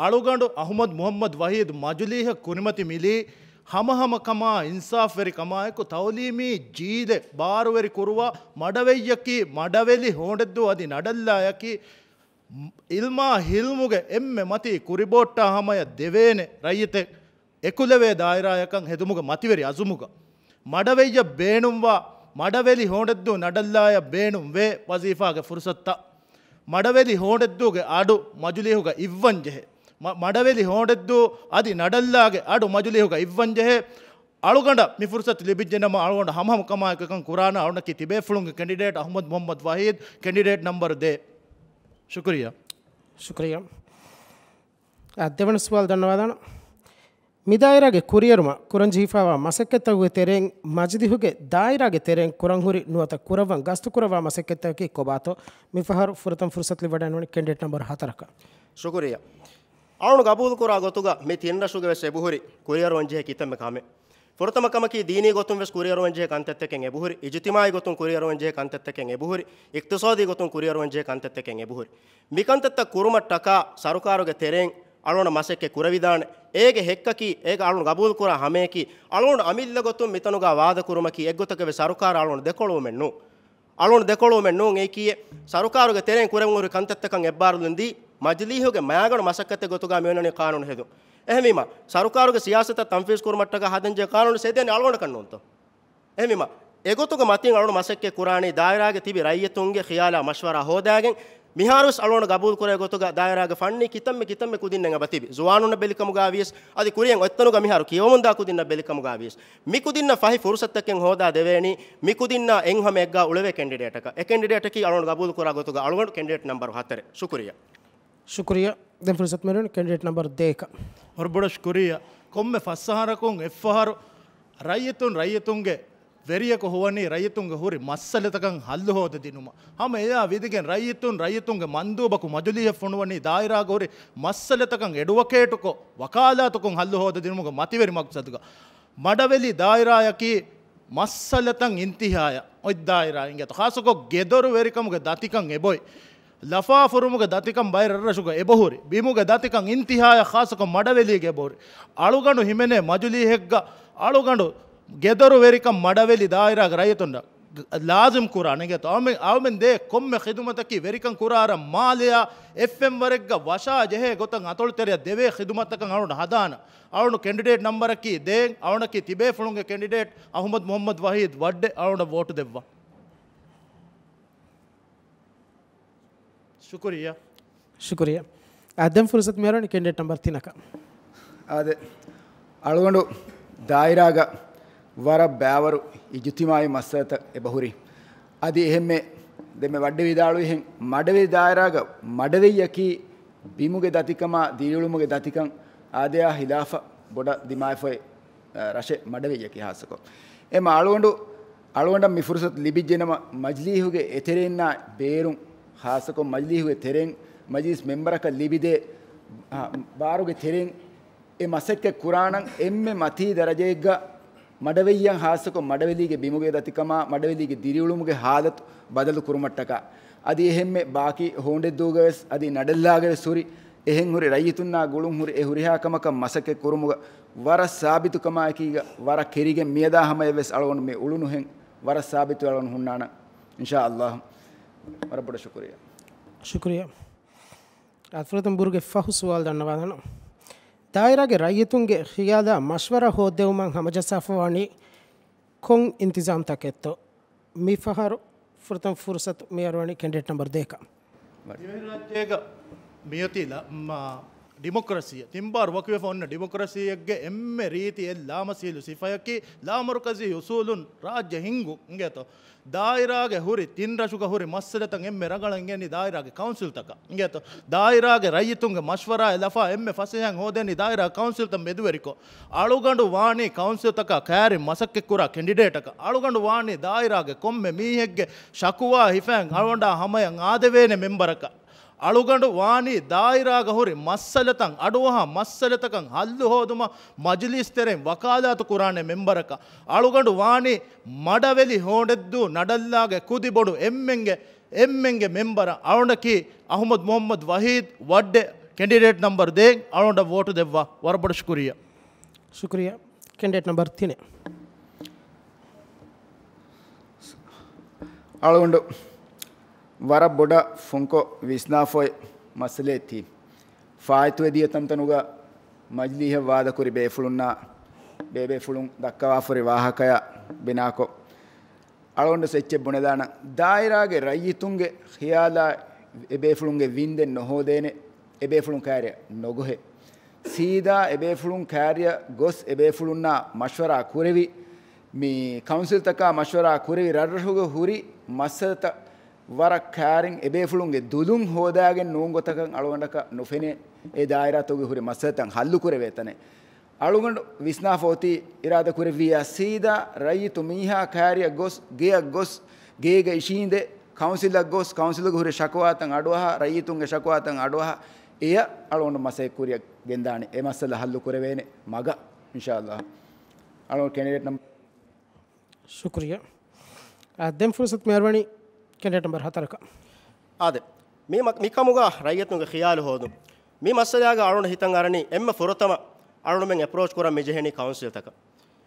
އަޅުގަނޑު އަޙުމަދު މުޙައްމަދު ވަޙީދު މަޖުލީހަށް ކުރިމަތި މިލީ ހަމަހަމަކަމާ އިންސާފްވެރިކަމާއެކު ތައުލީމީ ޖީލެއް ބާރުވެރި ކުރުވާ، މަޑަވެއްޔަކީ މަޑަވެލި ހޯނޑެއްދޫ އަދި ނަޑަށްލާޔަކީ ޢިލްމާ ޙިލްމުގެ އެންމެ މަތީ ކުރިބޯއްޓާ ހަމަޔަށް ދެވޭނެ ރައްޔިތެއް އެކުލެވޭ ދާއިރާޔަކަށް ހެދުމުގެ މަތިވެރި އަޒުމުގަ މަޑަވެއްޔަށް ބޭނުންވާ، މަޑަވެލި ހޯނޑެއްދޫ ނަޑަށްލާޔަށް ބޭނުންވޭ ވަޒީފާގެ ފުރުސަތުތައް. މަޑަވެލި ހޯނޑެއްދޫގެ އަޑު މަޖުލީހުގަ އިއްވަންޖެހޭ. މަ-، މަޑަވެލި ހޯނޑެއްދޫ އަދި ނަޑައްލާގެ އަޑު މަޖުލީހުގަ އިއްވަންޖެހޭ. އަޅުގަނޑަށް މި ފުރުސަތު ލިބިއްޖެނަމަ، އަޅުގަނޑު ހަމަހަމަކަމާއެކު އެކަން ކުރާނަ. އަޅުގަނޑަކީ ތިބޭފުޅުންގެ ކެނޑިޑޭޓް އަޙްމަދު މުޙައްމަދު ވަޙީދު، ކެނޑިޑޭޓް ނަމްބަރު ދޭއް. ޝުކުރިއްޔާ. ޝުކުރިއްޔާ. އާ، ދެވަނަ ސުވާލު ދަންނަވާލާނަ. މި ދާއިރާގެ ކުރިއެރުމަށް ކުރަންޖެހިފައިވާ މަސައްކަތްތަކުގެ ތެރެއިން މަޖިލީހުގެ ދާއިރާގެ ތެރެއިން ކުރަންހުރި ނުވަތަ ކުރައްވަން ގަސްތުކުރައްވާ މަސައްކަތްތަކަކީ ކޮބާތޯ؟ މި ފަހަރު ފުރަތަމަ ފުރުސަތު ލިބިވަޑައިގަންނަވަނީ ކެނޑިޑޭޓް ނަމްބަރު ހަތަރަކަށް. ޝުކުރިއްޔާ. އަޅުން ގަބޫލުކުރާ ގޮތުގަ މި ތިން ރަށުގެ ވެސް އެބަހުރި ކުރިއަރުވަންޖެހޭ ކިތަންމެ ކަމެއް. ފުރަތަމަ ކަމަކީ ދީނީ ގޮތުން ވެސް ކުރިއަރުވަންޖެހޭ ކަންތައްތަކެއް އެބަހުރި، އިޖުތިމާއީ ގޮތުން ކުރިއަރުވަންޖެހޭ ކަންތައްތަކެއް އެބަހުރި، އިޤްތިޞާދީ ގޮތުން ކުރިއަރުވަންޖެހޭ ކަންތައްތަކެއް އެބަހުރި. މިކަންތައްތައް ކުރުމަށްޓަކާ ސަރުކާރުގެ ތެރެއިން އަޅުގަނޑަށް މަސައްކަތް ކުރެވިދާނެ. އޭގެ ހެއްކަކީ، އޭގަ އަޅުން ގަބޫލުކުރާ ހަމަޔަކީ، އަޅުގަނޑު އަމިއްލަ ގޮތުން މިތަނުގަ ވާދަ ކުރުމަކީ އެއްގޮތަކަށް ވެސް ސަރުކާރަށް އަޅުގަނޑު ދެކޮޅުވުމެއް ނޫން. އަޅުގަނޑު ދެކޮޅުވުމެއް ނޫން. އެއީކީ، ސަރުކާރުގެ ތެރެއިން ކުރެވެން ހުރި ކަންތައްތަކަށް އެއްބާރުލުން ދީ، މަޖިލީހުގެ މައިގަނޑު މަސައްކަތެއް ގޮތުގަ މިއޮންނަނީ ޤާނޫނު ހެދުން. އެހެންވީމަ، ސަރުކާރުގެ ސިޔާސަތަށް ތަންފީޒް ކުރުމަށްޓަކާ ހަދަންޖެހޭ ޤާނޫނު ހެދޭނީ އަޅުގަނޑަކަށް ނޫންތޯ؟ އެހެންވީމަ، އެގޮތުގެ މަތިން އަޅުގަނޑު މަސައްކަތް ކުރާނީ ދާއިރާގެ ތިބި ރައްޔިތުންގެ ޚިޔާލާ މަޝްވަރާ ހޯދާގެން، މިހާރުވެސް އަޅުގަނޑު ގަބޫލު ކުރޭ ގޮތުގަ ދާއިރާގެ ފަންނީ ކިތަންމެ ކިތަންމެ ކުދިންނެއް އެބަ ތިބި. ޒުވާނުންނަށް ބެލިކަމުގަ ވިޔަސް، އަދި ކުރިއަށް އޮތްތަނުގަ މިހާރު ކިޔަވަމުންދާ ކުދިންނަށް ބެލިކަމުގަ ވިޔަސް، މި ކުދިންނަށް ފަހި ފުރުސަތަކެއް ހޯދާ ދެވޭނީ، މި ކުދިންނާ އެއްހަމައެއްގަ އުޅެވޭ ކެނޑިޑޭޓަކަށް. އެ ކެނޑިޑޭޓަކީ އަޅުގަނޑު ގަބޫލު ކުރާ ގޮތުގަ އަޅުގަނޑު ކެނޑިޑޭޓް ނަމްބަރު ހަތަރެއް. ޝުކުރިއްޔާ. ޝުކުރިއްޔާ. ދެން ފުރުސަތު މިއުޅެނީ ކެނޑިޑޭޓް ނަމްބަރު ދޭއަކަށް. ވަރަށް ބޮޑަށް ޝުކުރިއްޔާ. ކޮންމެ ފަސް އަހަރަކުން އެއްފަހަރު ރައްޔިތުން ރައްޔިތުންގެ ވެރިޔަކު ހޮވަނީ ރައްޔިތުންގެ ހުރި މައްސަލަތަކަށް ހައްލު ހޯދަދިނުމަށް. ހަމަ އެއާ ވިދިގެން ރައްޔިތުން ރައްޔިތުންގެ މަންދޫބަކު މަޖުލީހަށް ފޮނުވަނީ ދާއިރާގަ ހުރި މައްސަލަތަކަށް އެޑުވަކޭޓުކޮށް، ވަކާލާތުކޮށް ހައްލު ހޯދަދިނުމުގެ މަތިވެރި މަގްސަދުގަ. މަޑަވެލި ދާއިރާއަކީ މައްސަލަތައް އިންތިހާޔަށް އޮތް ދާއިރާ އިނގޭތޯ. ޚާއްޞަކޮށް ގެދޮރު ވެރިކަމުގެ ދަތިކަން އެބޮތް. ލަފާ ފުރުމުގެ ދަތިކަން ބައެއް ރަށްރަށުގަ އެބަހުރި. ބިމުގެ ދަތިކަން އިންތިހާޔަށް ޚާއްޞަކޮށް މަޑަވެލީގަ އެބަހުރި. އަޅުގަނޑު ހިމެނޭ މަޖުލީހެއްގަ އަޅުގަނޑު ގެދޮރު ވެރިކަން މަޑަވެލި ދާއިރާގެ ރައްޔިތުންނަށް ލާޒިމް ކުރާނެ އިނގޭތޯ. އަޅުމެން، އަޅުމެން ދޭ ކޮންމެ ޚިދުމަތަކީ ވެރިކަން ކުރާ އަރަށް މާލެއާ އެފްއެމް ވަރެއްގަ ވަށާ ޖެހޭ ގޮތަށް އަތޮޅުތެރެއަށް ދެވޭ ޚިދުމަތަކަށް އަޅުގަނޑު ހަދާނަ. އަޅުގަނޑު ކެނޑިޑޭޓް ނަމްބަރަކީ ދޭއް، އަޅުގަނޑަކީ ތިބޭފުޅުންގެ ކެނޑިޑޭޓް އަޙްމަދު މުޙައްމަދު ވަޙީދު ވައްޑެ. އަޅުގަނޑަށް ވޯޓު ދެއްވާ. ޝުކުރިއްޔާ. ޝުކުރިއްޔާ. އާ، ދެން ފުރުސަތު މިއަރުވަނީ ކެނޑިޑޭޓް ނަމްބަރު ތިނަކަށް. އާދެ، އަޅުގަނޑު ދާއިރާގަ ވަރަށް ބައިވަރު އިޖުތިމާއީ މައްސަލަތައް އެބަހުރި. އަދި އެހެންމެ ދެންމެ ވައްޑެ ވިދާޅުވިހެން، މަޑަވެ ދާއިރާގަ މަޑަވެއްޔަކީ ބިމުގެ ދަތިކަމާ ދިރިއުޅުމުގެ ދަތިކަން އާދަޔާ ހިލާފަށް ބޮޑަށް ދިމާވެފައި، އަ، ރަށެއް މަޑަވެއްޔަކީ ހާއްސަކޮށް. އެމަ އަޅުގަނޑު، އަޅުގަނޑަށް މި ފުރުސަތު ލިބިއްޖެނަމަ، މަޖިލީހުގެ އެތެރެއިންނާ ބޭރުން، ހާއްސަކޮށް މަޖިލީހުގެ ތެރެއިން މަޖިލީސް މެމްބަރަކަށް ލިބިދޭ، އަ، ބާރުގެ ތެރެއިން އެ މަސައްކަތް ކުރާނަން އެންމެ މަތީ ދަރަޖައެއްގަ މަޑަވެއްޔަން ހާއްސަކޮށް މަޑަވެލީގެ ބިމުގެ ދަތިކަމާ މަޑަވެލީގެ ދިރިއުޅުމުގެ ހާލަތު ބަދަލު ކުރުމަށްޓަކާ. އަދި އެހެންމެ ބާކީ ހޯނޑެއްދޫގަވެސް އަދި ނަޑެއްލާގަވެސް ހުރި، އެހެން ހުރި ރައްޔިތުންނާ ގުޅުން ހުރި އެ ހުރިހާ ކަމަކަށް މަސައްކަތް ކުރުމުގަ ވަރަށް ސާބިތުކަމާއެކީގަ ވަރަށް ކެރިގެން މިއަދާ ހަމަޔަށްވެސް އަޅުގަނޑު މި އުޅުނުހެން ވަރަށް ސާބިތުވެ އަޅުގަނޑު ހުންނާނަން. އިންޝާ ﷲ. ވަރަށް ބޮޑަށް ޝުކުރިއްޔާ. ޝުކުރިއްޔާ. އާދެ، ފުރަތަމަ ބުރުގެ ފަހު ސުވާލު ދަންނަވާލަން. ދާއިރާގެ ރައްޔިތުންގެ ޚިޔާލާ މަޝްވަރާ ހޯއްދެވުމަށް ހަމަޖައްސާފަވާނީ ކޮން އިންތިޒާމްތަކެއްތޯ؟ މި ފަހަރު ފުރަތަމަ ފުރުސަތު މިއަރުވަނީ ކެނޑިޑޭޓް ނަމްބަރު ދޭކަށް. ދިވެހިރާއްޖޭގަ މިއޮތީ ލަ-، މާ، ޑިމޮކްރަސީ، ތިންބާރު ވަކިވެފަ އޮންނަ ޑިމޮކްރަސީއެއްގެ އެންމެ ރީތި އެއް ލާމަސީލު ސިފަޔަކީ ލާމަރުކަޒީ އުސޫލުން ރާއްޖެ ހިންގުން އިނގޭތޯ. ދާއިރާގެ ހުރި ތިން ރަށުގަ ހުރި މައްސަލަތައް އެންމެ ރަނގަޅަށް އިނގޭނީ ދާއިރާގެ ކައުންސިލްތަކަށް އިނގޭތޯ. ދާއިރާގެ ރައްޔިތުންގެ މަޝްވަރާއެއް ލަފާ އެންމެ ފަސޭހައިން ހޯދޭނީ ދާއިރާ ކައުންސިލްތައް މެދުވެރިކޮށް. އަޅުގަނޑު ވާނީ ކައުންސިލްތަކާ ކައިރިން މަސައްކަތްކުރާ ކެނޑިޑޭޓަކަށް. އަޅުގަނޑު ވާނީ ދާއިރާގެ ކޮންމެ މީހެއްގެ ޝަކުވާ ހިފައިން އަޅުގަނޑާ ހަމަޔަށް އާދެވޭނެ މެމްބަރަކަށް. އަޅުގަނޑު ވާނީ ދާއިރާގަ ހުރި މައްސަލަތައް، އަޑުއަހާ މައްސަލަތަކަށް ހައްލު ހޯދުމަށް މަޖިލީސް ތެރެއިން ވަކާލާތު ކުރާނެ މެމްބަރަކަށް. އަޅުގަނޑު ވާނީ މަޑަވެލި ހޯނޑެއްދޫ ނަޑައްލާގެ ކުދިބޮޑު އެންމެންގެ، އެންމެންގެ މެމްބަރަށް. އަޅުގަނޑަކީ އަޙްމަދު މުޙައްމަދު ވަޙީދު ވައްޑެ، ކެނޑިޑޭޓް ނަމްބަރު ދޭއް. އަޅުގަނޑަށް ވޯޓު ދެއްވާ. ވަރަށް ބޮޑަށް ޝުކުރިއްޔާ. ޝުކުރިއްޔާ. ކެނޑިޑޭޓް ނަމްބަރު ތިނެއް. އަޅުގަނޑު ވަރަށް ބޮޑަށް ފުންކޮށް ވިސްނާފައި މައްސަލައެއް ތީ. ފާއިތުވެދިޔަ ތަންތަނުގަ މަޖިލީހަށް ވާދަކުރި ބޭފުޅުންނާ ބޭބޭފުޅުން ދައްކަވާފައި ވާހަކަޔާ ބިނާކޮށް، އަޅުގަނޑު އެއްޗެއް ބުނެދާނަން. ދާއިރާގެ ރައްޔިތުންގެ ޚިޔާލާ އެބޭފުޅުންގެ ވިންދެއް ނުހޯދޭނެ. އެބޭފުޅުން ކައިރިއަށް ނޮގޮހެ. ސީދާ އެބޭފުޅުން ކައިރިއަށް ގޮސް އެބޭފުޅުންނާ މަޝްވަރާ ކުރެވި، މި ކައުންސިލްތަކާ މަޝްވަރާ ކުރެވި ރަށްރަށުގަ ހުރި މައްސަލަތައް ވަރަށް ކައިރިން އެބޭފުޅުންގެ ދުލުން ހޯދާގެން ނޫން ގޮތަކަށް އަޅުގަނޑަކަށް ނުފެނޭ އެ ދާއިރާތަކުގެ ހުރި މައްސަލަތައް ހައްލު ކުރެވޭ ތަނެއް. އަޅުގަނޑު ވިސްނާފަ އޮތީ އިރާދަ ކުރެއްވިއްޔާ ސީދާ ރައްޔިތު މީހާ ކައިރިއަށް ގޮސް، ގެއަށް ގޮސް، ގޭގަ އިށީނދެ، ކައުންސިލަށް ގޮސް، ކައުންސިލުގެ ހުރި ޝަކުވާތައް އަޑުއަހާ، ރައްޔިތުންގެ ޝަކުވާތައް އަޑުއަހާ، އެޔަށް އަޅުގަނޑު މަސައްކަތް ކުރިއަށް ގެންދާނެ. އެ މައްސަލަ ހައްލު ކުރެވޭނެ މަގަށް، އިންޝާﷲ. އަޅުގަނޑު ކެނޑިޑޭޓް ނަމް- ޝުކުރިއްޔާ. އާ، ދެން ފުރުސަތު މި އަރުވަނީ ކެނޑިޑޭޓް ނަމްބަރު ހަތަރަކަށް. އާދެ، މި މަ-، މިކަމުގަ ރައްޔިތުންގެ ޚިޔާލު ހޯދުން. މި މައްސަލާގަ އަޅުގަނޑު ހިތަށް އަރަނީ އެންމެ ފުރަތަމަ އަޅުގަނޑުމެން އެޕްރޯޗް ކުރަން މި ޖެހެނީ ކައުންސިލްތަކަށް.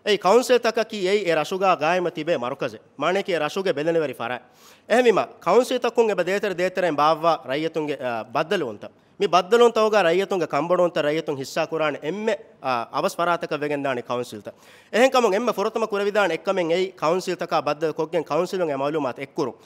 އެއީ ކައުންސިލްތަކަކީ އެއީ އެ ރަށުގަ ގާއިމަތިބޭ މަރުކަޒެއް. މާނައަކީ އެ ރަށުގެ ބެލެނިވެރި ފަރާތް. އެހެންވީމަ، ކައުންސިލްތަކުން އެބަ ދޭތެރެ ދޭތެރެއިން ބާއްވާ ރައްޔިތުންގެ، އާ، ބައްދަލުވުންތައް. މި ބައްދަލުވުންތަކުގަ ރައްޔިތުންގެ ކަންބޮޑުވުންތައް ރައްޔިތުން ހިއްސާ ކުރާނެ އެންމެ، އާ، އަވަސް ފަރާތަކަށް ވެގެންދާނެ ކައުންސިލްތައް. އެހެންކަމުން އެންމެ ފުރަތަމަ ކުރެވިދާނެ އެއްކަމެއް އެއީ ކައުންސިލްތަކާ ބައްދަލުކޮށްގެން ކައުންސިލުން އެ މައުލޫމާތު އެއްކުރުން.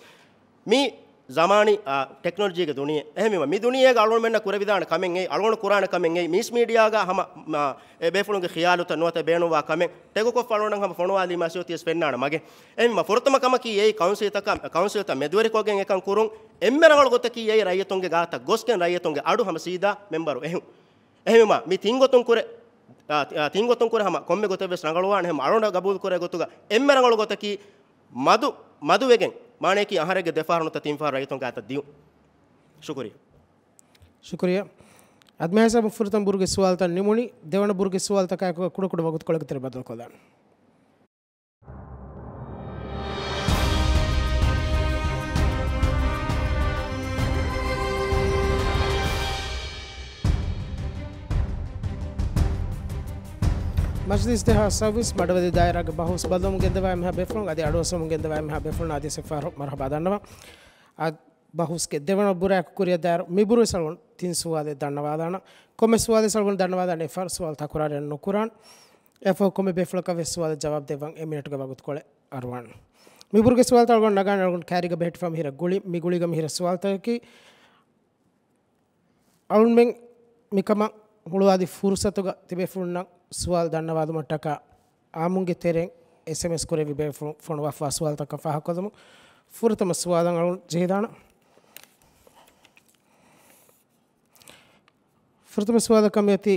މި ޒަމާނީ، އާ، ޓެކްނޮލޮޖީގެ ދުނިޔެ. އެހެންވީމަ، މި ދުނިޔޭގަ އަޅުގަނޑުމެންނަށް ކުރެވިދާނެ ކަމެއް އެއީ، އަޅުގަނޑު ކުރާނެ ކަމެއް އެއީ، މީސް މީޑިއާގަ ހަމަ، އާ، އެ ބޭފުޅުންގެ ޚިޔާލުތައް ނުވަތަ ބޭނުންވާ ކަމެއް ޓެގުކޮށްފަ އަޅުގަނޑަށް ހަމަ ފޮނުވާލީމަ އެސި އޮތީ ވެސް ފެންނާނެ މަގެއް. އެހެންވީމަ، ފުރަތަމަ ކަމަކީ އެއީ ކައުންސިލްތަކަށް، ކައުންސިލްތައް މެދުވެރިކޮށްގެން އެކަން ކުރުން، އެންމެ ރަނގަޅު ގޮތަކީ އެއީ ރައްޔިތުންގެ ގާތަށް ގޮސްގެން ރައްޔިތުންގެ އަޑު ހަމަ ސީދާ މެމްބަރު އެހުން. އެހެންވީމަ، މި ތިން ގޮތުން ކުރެ، އާ، ތި-، އާ، ތިން ގޮތުން ކުރެ ހަމަ ކޮންމެ ގޮތެއް ވެސް ރަނގަޅުވާނެ. އެހެން އަޅުގަނޑަށް ގަބޫލު ކުރޭ ގޮތުގަ އެންމެ ރަނގަޅު ގޮތަކީ މަދު، މަދުވެގެން، މާނައަކީ އަހަރެއްގެ ދެފަހަރު ނުވަތަ ތިން ފަހަރު ރައްޔިތުން ގާތަށް ދިޔުން. ޝުކުރިއްޔާ. ޝުކުރިއްޔާ. އަދި މިހިސާބުން ފުރަތަމަ ބުރުގެ ސުވާލުތައް ނިމުނީ، ދެވަނަ ބުރުގެ ސުވާލުތަކާއެކު ކުޑަކުޑަ ވަގުތުކޮޅަކަށް ތެރެ ބައްދަލުކޮށްލާނެ. މަޖިލީސް ދެހާސް ސައުވީސް މަޑުވެލި ދާއިރާގެ ބަހުސް ބައްލަވަމުން ގެންދަވާ އެންމެހާ ބޭފުޅުން އަދި އަޑުއައްސަވަމުން ގެންދަވާ އެންމެހާ ބޭފުޅުން އަދި ސެފާރު މަރުހަބާ ދަންނަވަން. އަދި ބަހުސްގެ ދެވަނަ ބުރާއެކު ކުރިއަށް ދާއިރު މި ބުރުވެސް އަޅުގަނޑު ތިން ސުވާލެއް ދަންނަވާލާނަން. ކޮންމެ ސުވާލެއް އަޅުގަނޑު ދަންނަވާލާނެ އެއްފަހަރު ސުވާލު ތަކުރާރެއް ނުކުރާން. އެއަށްފަހު ކޮންމެ ބޭފުޅަކަށް ވެސް ސުވާލެއް ޖަވާބު ދެއްވަން އެއް މިނެޓުގެ ވަގުތުކޮޅެއް އަރުވާން. މި ބުރުގެ ސުވާލުތައް އަޅުގަނޑު ނަގާނެ އަޅުގަނޑު ކައިރީގަ ބެހެއްޓިފަ މިހިރަ ގުޅި، މި ގުޅީގަ މިހިރަ ސުވާލުތަކަކީ، އަޅުގަނޑުމެން މިކަމަށް ހުޅުވާލި ފުރުސަތުގަ ތިބޭފުޅުންނަށް ސުވާލު ދަންނަވާލުމަށްޓަކާ އާއްމުންގެ ތެރެއިން އެސްއެމްއެސް ކުރެއްވި ބޭފުޅުން ފޮނުވާފަވާ ސުވާލުތަކަށް ފާހަގަކޮށްލަމުން. ފުރަތަމަ ސުވާލަށް އަޅުގަނޑު ޖެހިދާނަން. ފުރަތަމަ ސުވާލަކަށް މިއޮތީ،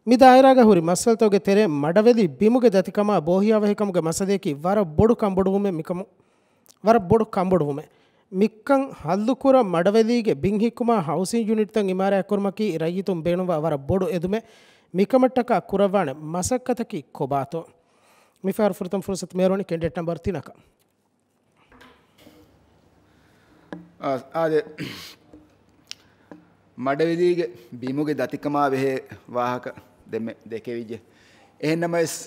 މި ދާއިރާގަ ހުރި މައްސަލަތަކުގެ ތެރެއިން މަޑަވެލި ބިމުގެ ދަތިކަމާ ބޯހިޔާވަހިކަމުގެ މައްސަލަޔަކީ ވަރަށް ބޮޑު ކަންބޮޑުވުމެއް މިކަމު، ވަރަށް ބޮޑު ކަންބޮޑުވުމެއް. މިކަން ހައްލުކުރަން މަޑަވެލީގެ ބިން ހިއްކުމާ ހައުސިން ޔުނިޓްތައް އިމާރާތްކުރުމަކީ ރައްޔިތުން ބޭނުންވާ ވަރަށް ބޮޑު އެދުމެއް. މިކަމަށްޓަކާ ކުރައްވާނެ މަސައްކަތަކީ ކޮބާތޯ؟ މިފަހަރު ފުރަތަމަ ފުރުސަތު މޭރުވަނީ ކެނޑިޑޭޓް ނަމްބަރު ތިނަކަށް. އާ، އާދެ، މަޑަވެލީގެ ބިމުގެ ދަތިކަމާ ބެހޭ ވާހަކަ ދެންމެ ދެކެވިއްޖެ. އެހެންނަމަވެސް،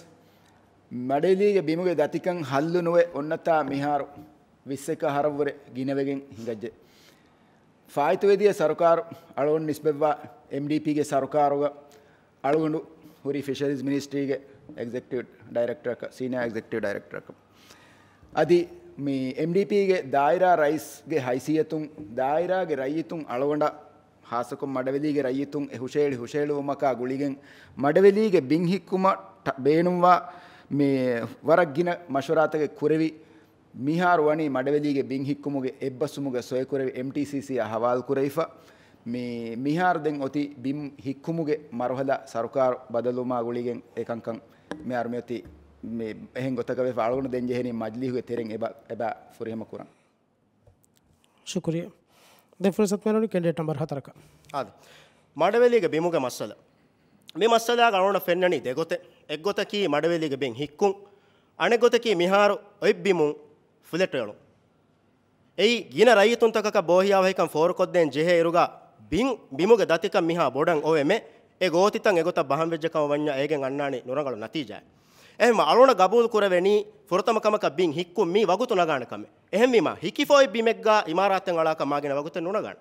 މަޑަވެލީގެ ބިމުގެ ދަތިކަން ހައްލު ނުވެ އޮންނަތާ މިހާރު ވިއްސަކަށް އަހަރަށްވުރެ ގިނަވެގެން ހިނގައްޖެ. ފާއިތުވެދިޔަ ސަރުކާރު އަޅުގަނޑު ނިސްބަތްވާ އެމްޑީޕީގެ ސަރުކާރުގަ އަޅުގަނޑު ހުރީ ފިޝަރީޒް މިނިސްޓްރީގެ އެގްޒެކްޓިވް ޑައިރެކްޓަރަކަށް، ސީނިއާ އެގްޒެކްޓިވް ޑައިރެކްޓަރަކަށް. އަދި މި އެމްޑީޕީގެ ދާއިރާ ރައީސްގެ ހައިސިއްޔަތުން، ދާއިރާގެ ރައްޔިތުން އަޅުގަނޑަށް، ހާއްސަކޮށް މަޑަވެލީގެ ރައްޔިތުން އެ ހުށައެޅި ހުށައެޅުވުމަކާ ގުޅިގެން، މަޑަވެލީގެ ބިން ހިއްކުމަށް ޓަ-، ބޭނުންވާ މި ވަރަށް ގިނަ މަޝްވަރާތަކެއް ކުރެވި، މިހާރު ވަނީ މަޑަވެލީގެ ބިން ހިއްކުމުގެ އެއްބަސްވުމުގެ ސޮއި ކުރެވި އެމްޓީސީސީއާ ހަވާލު ކުރެވިފަ. މި، މިހާރު ދެން އޮތީ ބިން ހިއްކުމުގެ މަރުހަލާ ސަރުކާރު ބަދަލުވުމާ ގުޅިގެން އެކަންކަން މިހާރު މިއޮތީ މި އެހެން ގޮތަކަށް ވެފަ. އަޅުގަނޑު ދެން ޖެހެނީ މަޖިލީހުގެ ތެރެއިން އެބަ، އެބަ ފުރިހަމަ ކުރަން. ޝުކުރިއްޔާ. ދެން ފުރުސަތު މިއަރުވަނީ ކެނޑިޑޭޓް ނަމްބަރު ހަތަރަކަށް. އާދެ. މަޑަވެލީގެ ބިމުގެ މައްސަލަ. މި މައްސަލާގަ އަޅުގަނޑަށް ފެންނަނީ ދެގޮތެއް. އެއްގޮތަކީ މަޑަވެލީގެ ބިން ހިއްކުން. އަނެއްގޮތަކީ މިހާރު އޮތް ބިމުން ފްލެޓް އެޅުން. އެއީ ގިނަ ރައްޔިތުންތަކަކަށް ބޯހިޔާވަހިކަން ފޯރުކޮށްދޭން ޖެހޭ އިރުގަ ބިން، ބިމުގެ ދަތިކަން މިހާ ބޮޑަށް އޮވެމެ، އެ ގޯތިތައް އެގޮތަށް ބަހަން ވެއްޖެ ކަމަށް ވަންޏާ އޭގެން އަންނާނީ ނުރަނގަޅު ނަތީޖާއެއް. އެހެންވެ އަޅުގަނޑަށް ގަބޫލު ކުރެވެނީ ފުރަތަމަ ކަމަކަށް ބިން ހިއްކުން މީ ވަގުތު ނަގާނެ ކަމެއް. އެހެންވީމަ ހިކިފަ އޮތް ބިމެއްގަ އިމާރާތެއް އަޅާކަށް މާގިނަ ވަގުތެއް ނުނަގާނެ.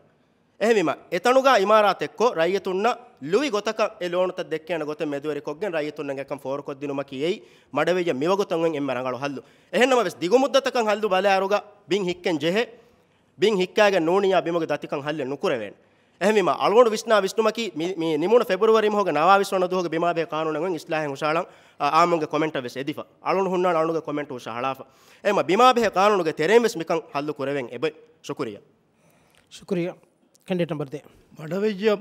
އެހެންވީމަ، އެތަނުގަ އިމާރާތެއްކޮށް، ރައްޔިތުންނަށް ލުއި ގޮތަކަށް އެ ލޯނުތައް ދެއްކޭނެ ގޮތެއް މެދުވެރިކޮށްގެން، ރައްޔިތުންނަށް އެކަން ފޯރުކޮށްދިނުމަކީ އެއީ މަޑަވެއްޔަ މިވަގުތަށް އޮތް އެންމެ ރަނގަޅު ހައްލު. އެހެންނަމަވެސް، ދިގުމުއްދަތަކަށް ހައްލު ބަލާއިރުގަ ބިން ހިއްކެން ޖެހޭ، ބިން ހިއްކާގެން ނޫނިއްޔާ ބިމުގެ ދަތިކަން ހައްލެއް ނުކުރެވޭނެ. އެހެންވީމަ، އަޅުގަނޑު ވިސްނާ ވިސްނުމަކީ، މި، މި ނިމުނު ފެބްރުވަރީ މަހުގެ ނަވާވީސް ވަނަ ދުވަހުގެ ބިމާބެހޭ ޤާނޫނަށް އޮތް އިސްލާހެއް ހުށަހަޅަން، އާ، އާއްމުންގެ ކޮމެންޓަށް ވެސް އެދިފަ. އަޅުގަނޑު ހުންނާނެ އަޅުގަނޑުގެ ކޮމެންޓް ހުށަހަޅާފަ. އެހެންވީމަ، ބިމާބެހޭ ޤާނޫނުގެ ތެރެއިން ވެސް މިކަން ހައްލު ކުރެވެން އެބައޮތް. ޝުކުރިއްޔާ. ޝުކުރިއްޔާ. ކެނޑިޑޭޓް ނަމްބަރު ދޭއް. މަޑަވެއްޔަ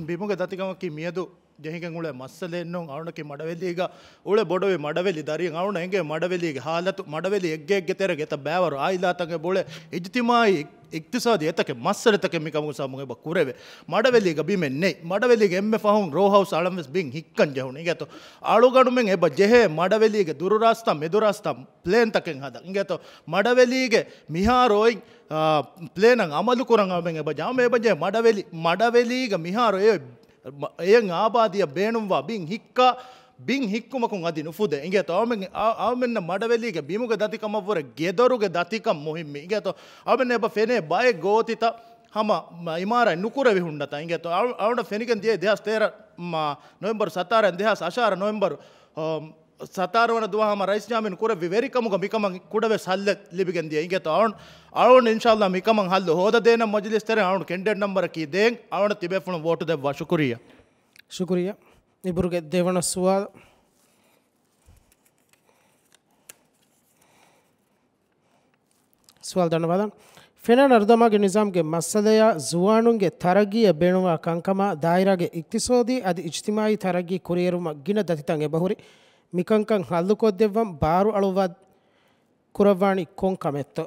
ބިމުގެ ދަތިކަމަކީ މިއަދު ޖެހިގެން އުޅޭ މައްސަލައެއް ނޫން. އަޅުގަނޑަކީ މަޑަވެލީގަ އުޅޭ ބޮޑުވި މަޑަވެލި ދަރިއެއް. އަޅުގަނޑަށް އެނގޭ މަޑަވެލީގެ ހާލަތު، މަޑަވެލި އެއްގެ އެއްގެ ތެރޭގަ އެތައް ބައިވަރު އާއިލާތަކެއް އެބަ އުޅޭ އިޖްތިމާއީ އިޤްތިޞާދީ އެތަކެއް މައްސަލަތަކެއް މިކަމުގެ ސަބަބުން އެބަ ކުރެވޭ. މަޑަވެލީގަ ބިމެއް ނެތް. މަޑަވެލީގެ އެންމެ ފަހުން ރޯ ހައުސް އަޅަން ވެސް ބިން ހިއްކަން ޖެހުނު. އިނގޭތޯ؟ އަޅުގަނޑުމެން އެބަ ޖެހޭ މަޑަވެލީގެ ދުރުރާސްތާ މެދުރާސްތާ ޕްލޭންތަކެއް ހަދަން. އިނގޭތޯ؟ މަޑަވެލީގެ މިހާރު އޮތް، އާ، ޕްލޭނަށް ޢަމަލު ކުރަން އަޅުމެން އެބަ ޖެހޭ. އެބަ ޖެހޭ މަޑަވެލި، މަޑަވެލީގަ މިހާރު އެ، އެޔަށް އާބާދީއަށް ބޭނުންވާ ބިން ހިއްކާ، ބިން ހިއްކުމަކުން އަދި ނުފުދޭ. އިނގޭތޯ؟ އަޅުމެން، އަ، އަޅުމެންނަށް މަޑަވެލީގެ ބިމުގެ ދަތިކަމަށްވުރެ ގެދޮރުގެ ދަތިކަން މުހިއްމީ. އިނގޭތޯ؟ އަޅުމެން އެބަ ފެނޭ ބައެއް ގޯތިތައް ހަމަ މަ-، އިމާރާތް ނުކުރެވި ހުންނަތާ. އިނގޭތޯ؟ އަޅު-، އަޅުގަނޑަށް ފެނިގެން ދިޔައީ ދެހާސް ތޭރަ މާ ނޮވެމްބަރު ސަތާރަ، ދެހާސް އަށާރަ ނޮވެމްބަރު، އަ، ސަތާރަ ވަނަ ދުވަހު ހަމަ ރައީސް ޖާމިން ކުރެއްވި ވެރިކަމުގަ މިކަމަށް ކުޑަވެސް ހައްލެއް ލިބިގެން ދިޔަ. އިނގޭތޯ؟ އަޅު-، އަޅުގަނޑު އިންޝާﷲ މިކަމަށް ހައްލު ހޯދަދޭނަން މަޖިލީސް ތެރެއިން. އަޅުގަނޑު ކެނޑިޑޭޓް ނަމްބަރަކީ ދޭން. އަޅުގަނޑަށް ތިބޭފުޅުން ވޯޓު ދެއްވާ. ޝުކުރިއްޔާ. ޝުކުރިއްޔާ. އިބުރުގެ ދެވަނަ ސުވާލު. ސުވާލު ދަންނަވާލަން. ފެނާ ނަރުދަމާގެ ނިޒާމްގެ މައްސަލަޔާ ޒުވާނުންގެ ތަރައްގީއަށް ބޭނުންވާ ކަންކަމާ ދާއިރާގެ އިޤްތިޞާދީ އަދި އިޖްތިމާޢީ ތަރައްގީ ކުރިއެރުމަށް ގިނަ ދަތިތައް އެބަހުރި. މިކަންކަން ހައްލުކޮށްދެއްވަން ބާރު އަޅުއްވާ ކުރައްވާނީ ކޮން ކަމެއްތޯ؟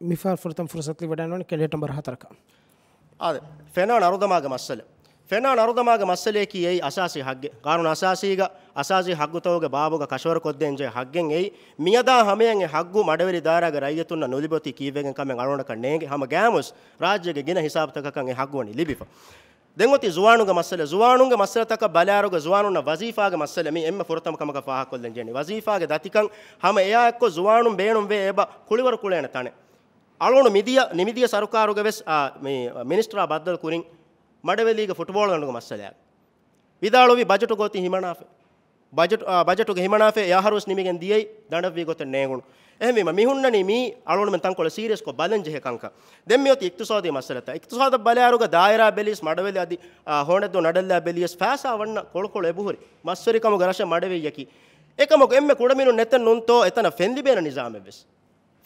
މިފަހަރު ފުރަތަމަ ފުރުސަތު ލިބިވަޑައިގަންނަވަނީ ކެނޑިޑޭޓް ނަމްބަރު ހަތަރަކަށް. އާދެ، ފެނާ ނަރުދަމާގެ މައްސަލަ. ފެނާ ނަރުދަމާގެ މައްސަލަޔަކީ އެއީ އަސާސީ ޙައްޤެއް. ޤާނޫނު އަސާސީގަ އަސާސީ ޙައްޤުތަކުގެ ބާބުގަ ކަށަވަރުކޮށްދޭންޖެހޭ ޙައްޤެއް އެއީ. މިއަދާ ހަމަޔަށް އެ ޙައްޤު މަޑަވެލި ދާއިރާގެ ރައްޔިތުންނަށް ނުލިބިއޮތީ ކީއްވެގެން ކަމެއް އަޅުގަނޑަކަށް ނޭނގެ. ހަމަ ގައިމުވެސް ރާއްޖޭގެ ގިނަ ހިސާބުތަކަކަށް އެ ޙައްޤު ވަނީ ލިބިފަ. ދެން އޮތީ ޒުވާނުންގެ މައްސަލަ. ޒުވާނުންގެ މައްސަލަތަކަށް ބަލާއިރުގަ ޒުވާނުންނަށް ވަޒީފާގެ މައްސަލަ މީ އެންމެ ފުރަތަމަ ކަމަކަށް ފާހަގަކޮށްލަން ޖެހެނީ. ވަޒީފާގެ ދަތިކަން ހަމަ އެއާއެއްކޮށް ޒުވާނުން ބޭނުންވޭ އެބަ ކުޅިވަރު ކުޅޭނެ ތަނެއް. އަޅުގަނޑު މިދިޔަ، ނިމިދިޔަ ސަރުކާރުގެ ވެސް، އާ، މި މިނިސްޓަރާ ބައްދަލު ކުރިން މަޑަވެލީގެ ފުޓްބޯޅަ ދަނޑުގެ މައްސަލައާ ވިދާޅުވި ބަޖެޓުގަ އޮތީ ހިމަނާފަ. ބަޖެޓު، އާ، ބަޖެޓުގެ ހިމަނާފަ އެ އަހަރުވެސް ނިމިގެން ދިޔައީ ދަނޑަށްވީ ގޮތެއް ނޭނގުނު. އެހެންވީމަ މި ހުންނަނީ މީ އަޅުގަނޑުމެން ތަންކޮޅެއް ސީރިއަސްކޮށް ބަލަން ޖެހޭ ކަންކަން. ދެން މި އޮތީ އިޤްތިޞާދީ މައްސަލަތައް. އިޤްތިޞާދަށް ބަލާއިރުގަ ދާއިރާ ބެލިޔަސް މަޑަވެލި އަދި، އާ، ހޯނެއްދޫ ނަޑެއްލާ ބެލިޔަސް ފައިސާ ވަންނަ ކޮޅުކޮޅު އެބަހުރި. މަސްވެރިކަމުގެ ރަށެއް މަޑެވިއްޔަކީ. އެކަމަކު އެންމެ ކުޑަމިނުން ނެތެއް ނޫންތޯ އެތަނަށް ފެންލިބޭނެ ނިޒާމެއްވެސް.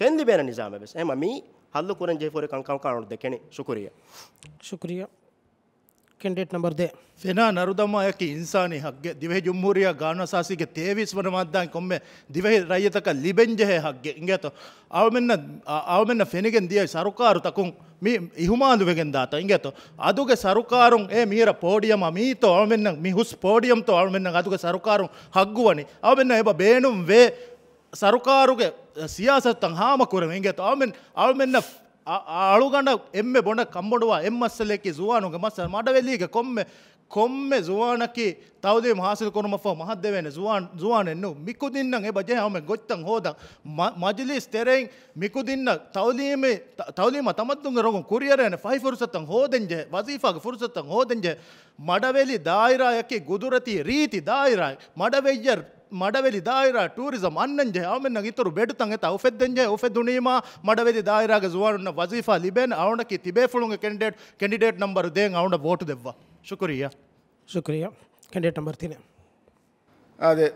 ފެންލިބޭނެ ނިޒާމެއްވެސް. އެހެންވީމަ މީ ހައްލު ކުރަން ޖެހިފަހުރި ކަންކަމަކަށް އަޅުގަނޑު ދެކެނީ. ޝުކުރިއްޔާ. ޝުކުރިއްޔާ. ކެނޑިޑޭޓް ނަމްބަރު ދޭއް. ފެނާ ނަރުދަމާއަކީ އިންސާނީ ޙައްޤެއް. ދިވެހި ޖުމްހޫރިއްޔާ ގާނޫނު އަސާސީގެ ތޭވީސް ވަނަ މާއްދާއިން ކޮންމެ ދިވެހި ރައްޔިތަކަށް ލިބެންޖެހޭ ޙައްޤެއް. އިނގޭތޯ؟ އަޅުމެންނަށް، އަ، އަޅުމެންނަށް ފެނިގެން ދިޔަ ސަރުކާރުތަކުން މި އިހުމާލުވެގެން ދާތަން. އިނގޭތޯ؟ އަދުގެ ސަރުކާރުން އެ މިހިރަ ޕޯޑިއަމާ މީތޯ އަޅުމެންނަށް މި ހުސް ޕޯޑިއަމްތޯ އަޅުމެންނަށް އަދުގެ ސަރުކާރުން ޙައްޤުވަނީ. އަޅުމެންނަށް އެބަ ބޭނުންވޭ ސަރުކާރުގެ ސިޔާސަތުތައް ހާމަކުރެވެން. އިނގޭތޯ؟ އަޅުމެން، އަޅުމެން އަ-، އަ-، އަޅުގަނޑަށް އެންމެ ބޮޑަށް ކަންބޮޑުވާ އެއް މައްސަލައަކީ ޒުވާނުންގެ މައްސަލަ. މަޑަވެލީގެ ކޮންމެ، ކޮންމެ ޒުވާނަކީ ތައުލީމު ހާސިލް ކުރުމަށްފަހު މަހަށްދެވޭނެ ޒުވާން، ޒުވާނެއް ނޫން. މިކުދިންނަށް އެބަ ޖެހޭ އަޅުމެން ގޮތްތައް ހޯދަން. މަ-، މަޖިލީސް ތެރެއިން މިކުދިންނަށް ތައުލީމީ، ތަ-، ތައުލީމާ ތަމައްދުންގެ ރޮނގުން ކުރިއެރޭނެ ފަހިފުރުސަތުތައް ހޯދެންޖެހޭ، ވަޒީފާގެ ފުރުސަތުތައް ހޯދެންޖެހޭ. މަޑަވެލި ދާއިރާއަކީ ގުދުރަތީ ރީތި ދާއިރާއެއް. މަޑަވެއްޔަ-، މަޑަވެލި ދާއިރާ ޓޫރިޒަމް އަންނަންޖެހޭ. އަޅުމެންނަށް އިތުރު ބެޑުތައް އެތާ އުފެއްދެންޖެހޭ. އުފެދުނީމާ މަޑަވެލި ދާއިރާގެ ޒުވާނުންނަށް ވަޒީފާ ލިބޭނެ. އަޅުގަނޑަކީ ތިބޭފުޅުންގެ ކެނޑިޑޭޓް، ކެނޑިޑޭޓް ނަމްބަރު ދޭއް އަޅުގަނޑަށް ވޯޓު ދެއްވާ. ޝުކުރިއްޔާ. ޝުކުރިއްޔާ. ކެނޑިޑޭޓް ނަމްބަރު ތިނެއް. އާދެ،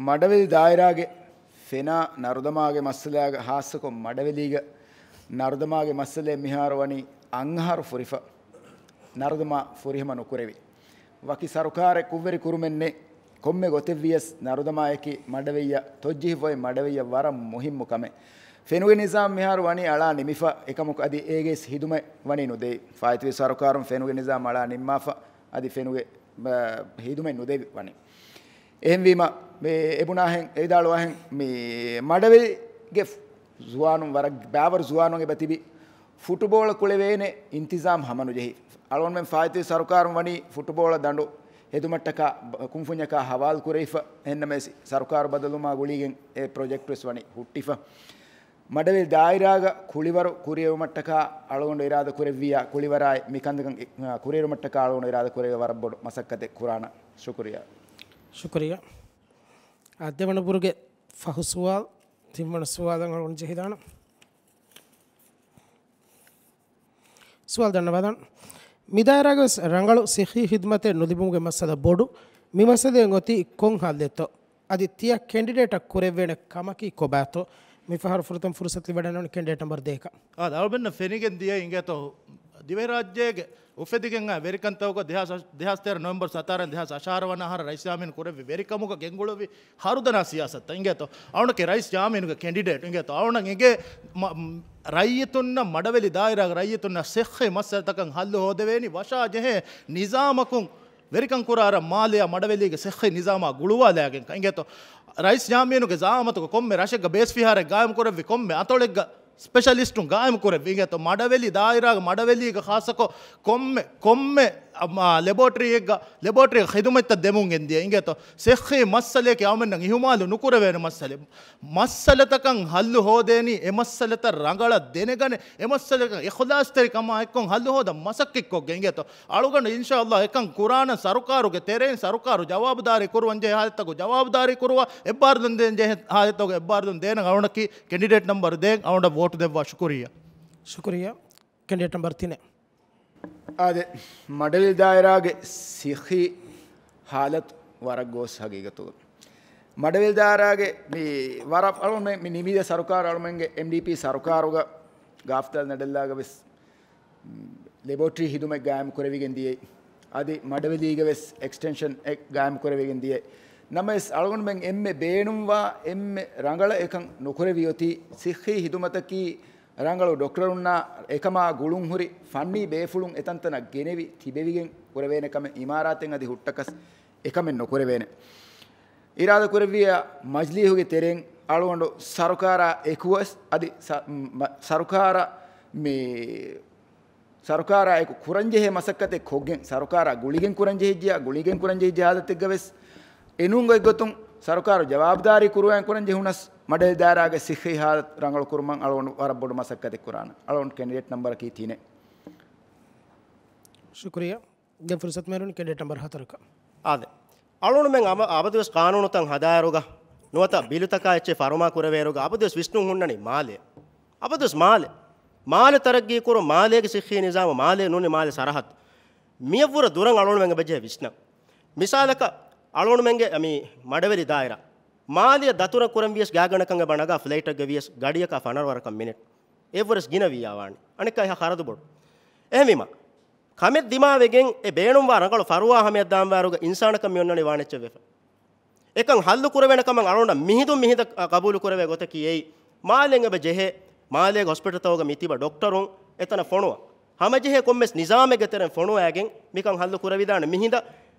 މަޑަވެލި ދާއިރާގެ ފެނާ ނަރުދަމާގެ މައްސަލާގަ ހާއްސަކޮށް މަޑަވެލީގަ ނަރުދަމާގެ މައްސަލައެއް މިހާރު ވަނީ އަށް އަހަރު ފުރިފަ. ނަރުދަމާ ފުރިހަމަ ނުކުރެވި. ވަކި ސަރުކާރެއް ކުށްވެރި ކުރުމެއް ނެތް. ކޮންމެ ގޮތެއް ވިޔަސް ނަރުދަމާއަކީ މަޑަވެއްޔަ ތޮއްޖެހިފައި މަޑަވެއްޔަ ވަރަށް މުހިއްމު ކަމެއް. ފެނުގެ ނިޒާމް މިހާރު ވަނީ އަޅާ ނިމިފަ، އެކަމަކު އަދި އޭގެ ހިދުމަތް ވަނީ ނުދެވި. ފާއިތުވި ސަރުކާރުން ފެނުގެ ނިޒާމް އަޅާ ނިންމާފަ، އަދި ފެނުގެ، އަ، ހިދުމަތް ނުދެވި ވަނީ. އެހެންވީމަ، މި އެބުނާހެން، އެވިދާޅުވާހެން، މި މަޑަވެލިގެ ޒުވާނުން ވަރަށް ބައިވަރު ޒުވާނުން އެބަތިބި ފުޓުބޯޅަ ކުޅެވޭނެ އިންތިޒާމް ހަމަނުޖެހި. އަޅުގަނޑުމެން ފާއިތުވި ސަރުކާރުން ވަނީ ފުޓުބޯޅަ ދަނޑު ހެދުމަށްޓަކާ ބަ-، ކުންފުންޏަކާ ހަވާލު ކުރެވިފަ. އެހެންނަމަވެސް ސަރުކާރު ބަދަލުވުމާ ގުޅިގެން އެ ޕްރޮޖެކްޓް ވެސް ވަނީ ހުއްޓިފަ. މަޑަވެލި ދާއިރާގަ ކުޅިވަރު ކުރިއެރުމަށްޓަކާ އަޅުގަނޑު އިރާދަ ކުރެއްވިއްޔާ، ކުޅިވަރާއި މިކަންކަން ކުރިއެރުމަށްޓަކާ އަޅުގަނޑު އިރާދަ ކުރެއްވިއްޔާ ވަރަށް ބޮޑު މަސައްކަތެއް ކުރާނަން. ޝުކުރިއްޔާ. ޝުކުރިއްޔާ. އާ، ދެވަނަ ބުރުގެ ފަހު ސުވާލު، ތިންވަނަ ސުވާލަށް އަޅުގަނޑު ޖެހިދާނަން. ސުވާލު ދަންނަވާލަން. މިދާއިރާގަވެސް ރަނގަޅު ސިއްހީ ހިދުމަތެއް ނުލިބުމުގެ މައްސަލަ ބޮޑު. މި މައްސަލައިން އޮތީ ކޮން ހައްލެއްތޯ؟ އަދި ތިޔަ ކެނޑިޑޭޓަށް ކުރެވޭނެ ކަމަކީ ކޮބާތޯ؟ މިފަހަރު ފުރަތަމަ ފުރުސަތު ލިބިވަޑައިގަންނަވަނީ ކެނޑިޑޭޓް ނަމްބަރު ދޭކަށް. އާދެ، އަޅުމެންނަށް ފެނިގެން ދިޔަ އިނގޭތޯ، ދިވެހިރާއްޖޭގެ އުފެދިގެން އާ ވެރިކަންތަކުގަ ދެހާސް، ދެހާސް ތޭރަ ނޮވެމްބަރު ސަތާރަ ދެހާސް އަށާރަ ވަނަ އަހަރަށް ރައީސް ޔާމީނު ކުރެއްވި ވެރިކަމުގަ ގެންގުޅުއްވި ހަރުދަނާ ސިޔާސަތަށް އިނގޭތޯ. އަޅުންގެ ރައީސް ޔާމީނުގެ ކެނޑިޑޭޓް އިނގޭތޯ. އަޅުން އެނގޭ މަ-، މް، ރައްޔިތުންނަށް، މަޑަވެލި ދާއިރާގެ ރައްޔިތުންނަށް ސިއްހީ މައްސަލަތަކަށް ހައްލު ހޯދެވޭނީ ވަށާ ޖެހޭ ނިޒާމަކުން ވެރިކަން ކުރާ މާލެއާ މަޑަވެލީގެ ސިއްހީ ނިޒާމާ ގުޅުވާލައިގެން އިނގޭތޯ. ރައީސް ޔާމީނުގެ ޒައާމަތުގަ ކޮންމެ ރަށެއްގަ ބޭސް ފިހާރައެއް ގާއިމް ކުރެއްވި، ކޮންމެ އަތޮޅެއްގަ ސްޕެޝަލިސްޓުން ގާއިމް ކުރެއްވި އިނގޭތޯ. މަޑަވެލި ދާއިރާގަ މަޑަވެލީގަ ޚާއްޞަކޮށް ކޮންމެ، ކޮންމެ، އަ، މާ، ލެބޯޓްރީއެއްގަ، ލެބޯޓްރީއަށް ޚިދުމަތްތައް ދެމުން ގެންދިޔަ އިނގޭތޯ. ސިއްހީ މައްސަލައަކީ އަޅުމެންނަށް އިހުމާލު ނުކުރެވޭނެ މައްސަލައެއް. މައްސަލަތަކަށް ހައްލު ހޯދޭނީ، އެ މައްސަލަތައް ރަނގަޅަށް ދެނެގަނެ، އެ މައްސަލަތަކަށް އިޚްލާޞްތެރިކަމާ އެއްކޮށް ހައްލު ހޯދަން މަސައްކަތްކޮށްގެން އިނގޭތޯ. އަޅުގަނޑު އިންޝާﷲ އެކަން ކުރާނަން. ސަރުކާރުގެ ތެރެއިން ސަރުކާރު ޖަވާބުދާރީ ކުރުވަން ޖެހޭ ހާލަތަކު ޖަވާބުދާރީ ކުރުވާ، އެއްބާރުލުން ދޭން ޖެހޭ ހާލަތަކު އެއްބާރުލުން ދޭނަން. އަޅުންނަކީ ކެނޑިޑޭޓް ނަމްބަރު ދޭން. އަޅުގަނޑަށް ވޯޓު ދެއްވާ. ޝުކުރިއްޔާ. ޝުކުރިއްޔާ. ކެނޑިޑޭޓް ނަމްބަރު ތިނެއް. އާދެ، މަޑަވެލި ދާއިރާގެ ސިއްހީ ހާލަތު ވަރަށް ގޯސް ހަގީގަތުގަ. މަޑަވެލި ދާއިރާގެ މި ވަރަށް އަޅުމެ-، މި ނިމިދިޔަ ސަރުކާރު އަޅުމެންގެ އެމްޑީޕީ ސަރުކާރުގަ ގާފްތަލް ނަޑެއްލާގަ ވެސް ލެބޯޓްރީ ހިދުމަތް ގާއިމް ކުރެވިގެން ދިޔައީ. އަދި މަޑަވެލީގަ ވެސް އެކްސްޓެންޝަން އެއް ގާއިމް ކުރެވިގެން ދިޔައީ. ނަމަވެސް އަޅުގަނޑުމެން އެންމެ ބޭނުންވާ، އެންމެ ރަނގަޅަށް އެކަން ނުކުރެވި އޮތީ ސިއްހީ ހިދުމަތަކީ ރަނގަޅު ޑޮކްޓަރުންނާ އެކަމާ ގުޅުންހުރި ފަންނީ ބޭފުޅުން އެތަންތަނަށް ގެނެވި ތިބެވިގެން ކުރެވޭނެ ކަމެއް. އިމާރާތެއް އަދި ހުއްޓަކަސް އެކަމެއް ނުކުރެވޭނެ. އިރާދަ ކުރެއްވިއްޔާ މަޖިލީހުގެ ތެރެއިން އަޅުގަނޑު ސަރުކާރާ އެކުވެސް އަދި ސަ-، މަ-، ސަރުކާރަށް މި ސަރުކާރާ އެކު ކުރަންޖެހޭ މަސައްކަތެއް ކޮށްގެން، ސަރުކާރާ ގުޅިގެން ކުރަންޖެހިއްޖެޔާ، ގުޅިގެން ކުރަންޖެހިއްޖެ ހާލަތެއްގަ ވެސް އެނޫން ގޮތްގޮތުން ސަރުކާރު ޖަވާބުދާރީ ކުރުވައިން ކުރަންޖެހުނަސް، މަޑަވެލި ދާއިރާގެ ސިއްހީ ހާލަތު ރަނގަޅު ކުރުމަށް އަޅުގަނޑު ވަރަށް ބޮޑު މަސައްކަތެއް ކުރާނަން. އަޅުގަނޑު ކެނޑިޑޭޓް ނަމްބަރަކީ ތިނެއް. ޝުކުރިއްޔާ. ދެން ފުރުސަތު މެހެރުން ކެނޑިޑޭޓް ނަމްބަރު ހަތަރަކަށް. އާދެ. އަޅުގަނޑުމެން އަމަ-، އަބަދުވެސް ޤާނޫނުތައް ހަދާއިރުގަ، ނުވަތަ ބިލުތަކާ އެއްޗެއް ފަރުމާ ކުރެވޭއިރުގަ، އަބަދުވެސް ވިސްނުން ހުންނަނީ މާލެ. އަބަދުވެސް މާލެ. މާލެ ތަރައްގީ ކުރުން، މާލޭގެ ސިއްހީ ނިޒާމު، މާލޭ ނޫނީ މާލެ ސަރަހައްދު. މިޔަށްވުރެ ދުރަށް އަޅުގަނޑުމެން އެބަޖެހޭ ވިސްނަން. މިސާލަކަށް، އަޅުގަނޑުމެންގެ މި މަޑަވެލި ދާއިރާ. މާލެއަށް ދަތުރަށް ކުރަން ވިޔަސް ގާތްގަނޑަކަށް އެބަ ނަގާ ފްލައިޓެއްގަ ވިޔަސް ގަޑިއަކާ ފަނަރަ ވަރަކަށް މިނެޓް. އެއްވުރެސް ގިނަ ވިއްޔާ ވާނެ. އަނެއްކާ އެހާ ޚަރަދު ބޮޑު. އެހެންވީމަ، ކަމެއް ދިމާވެގެން އެ ބޭނުންވާ ރަނގަޅު ފަރުވާ ހަމަޔަށް ދާންވާއިރުގަ އިންސާނަކަށް މި އޮންނަނީ ވާނެއްޗެއް ވެފަ. އެކަން ހައްލު ކުރެވޭނެ ކަމަށް އަޅުގަނޑަށް މިހިނދުން މިހިނދަށް ޤަބޫލު ކުރެވޭ ގޮތަކީ އެއީ، މާލެއިން އެބަ ޖެހޭ، މާލޭގެ ހޮސްޕިޓަލްތަކުގަ މި ތިބަ ޑޮކްޓަރުން އެތަނަށް ފޮނުވާ. ހަމަޖެހޭ ކޮންމެސް ނިޒާމެއްގެ ތެރެއިން ފޮނުވައިގެން މިކަން ހައްލު ކުރެވިދާނެ. މިހިނދަށް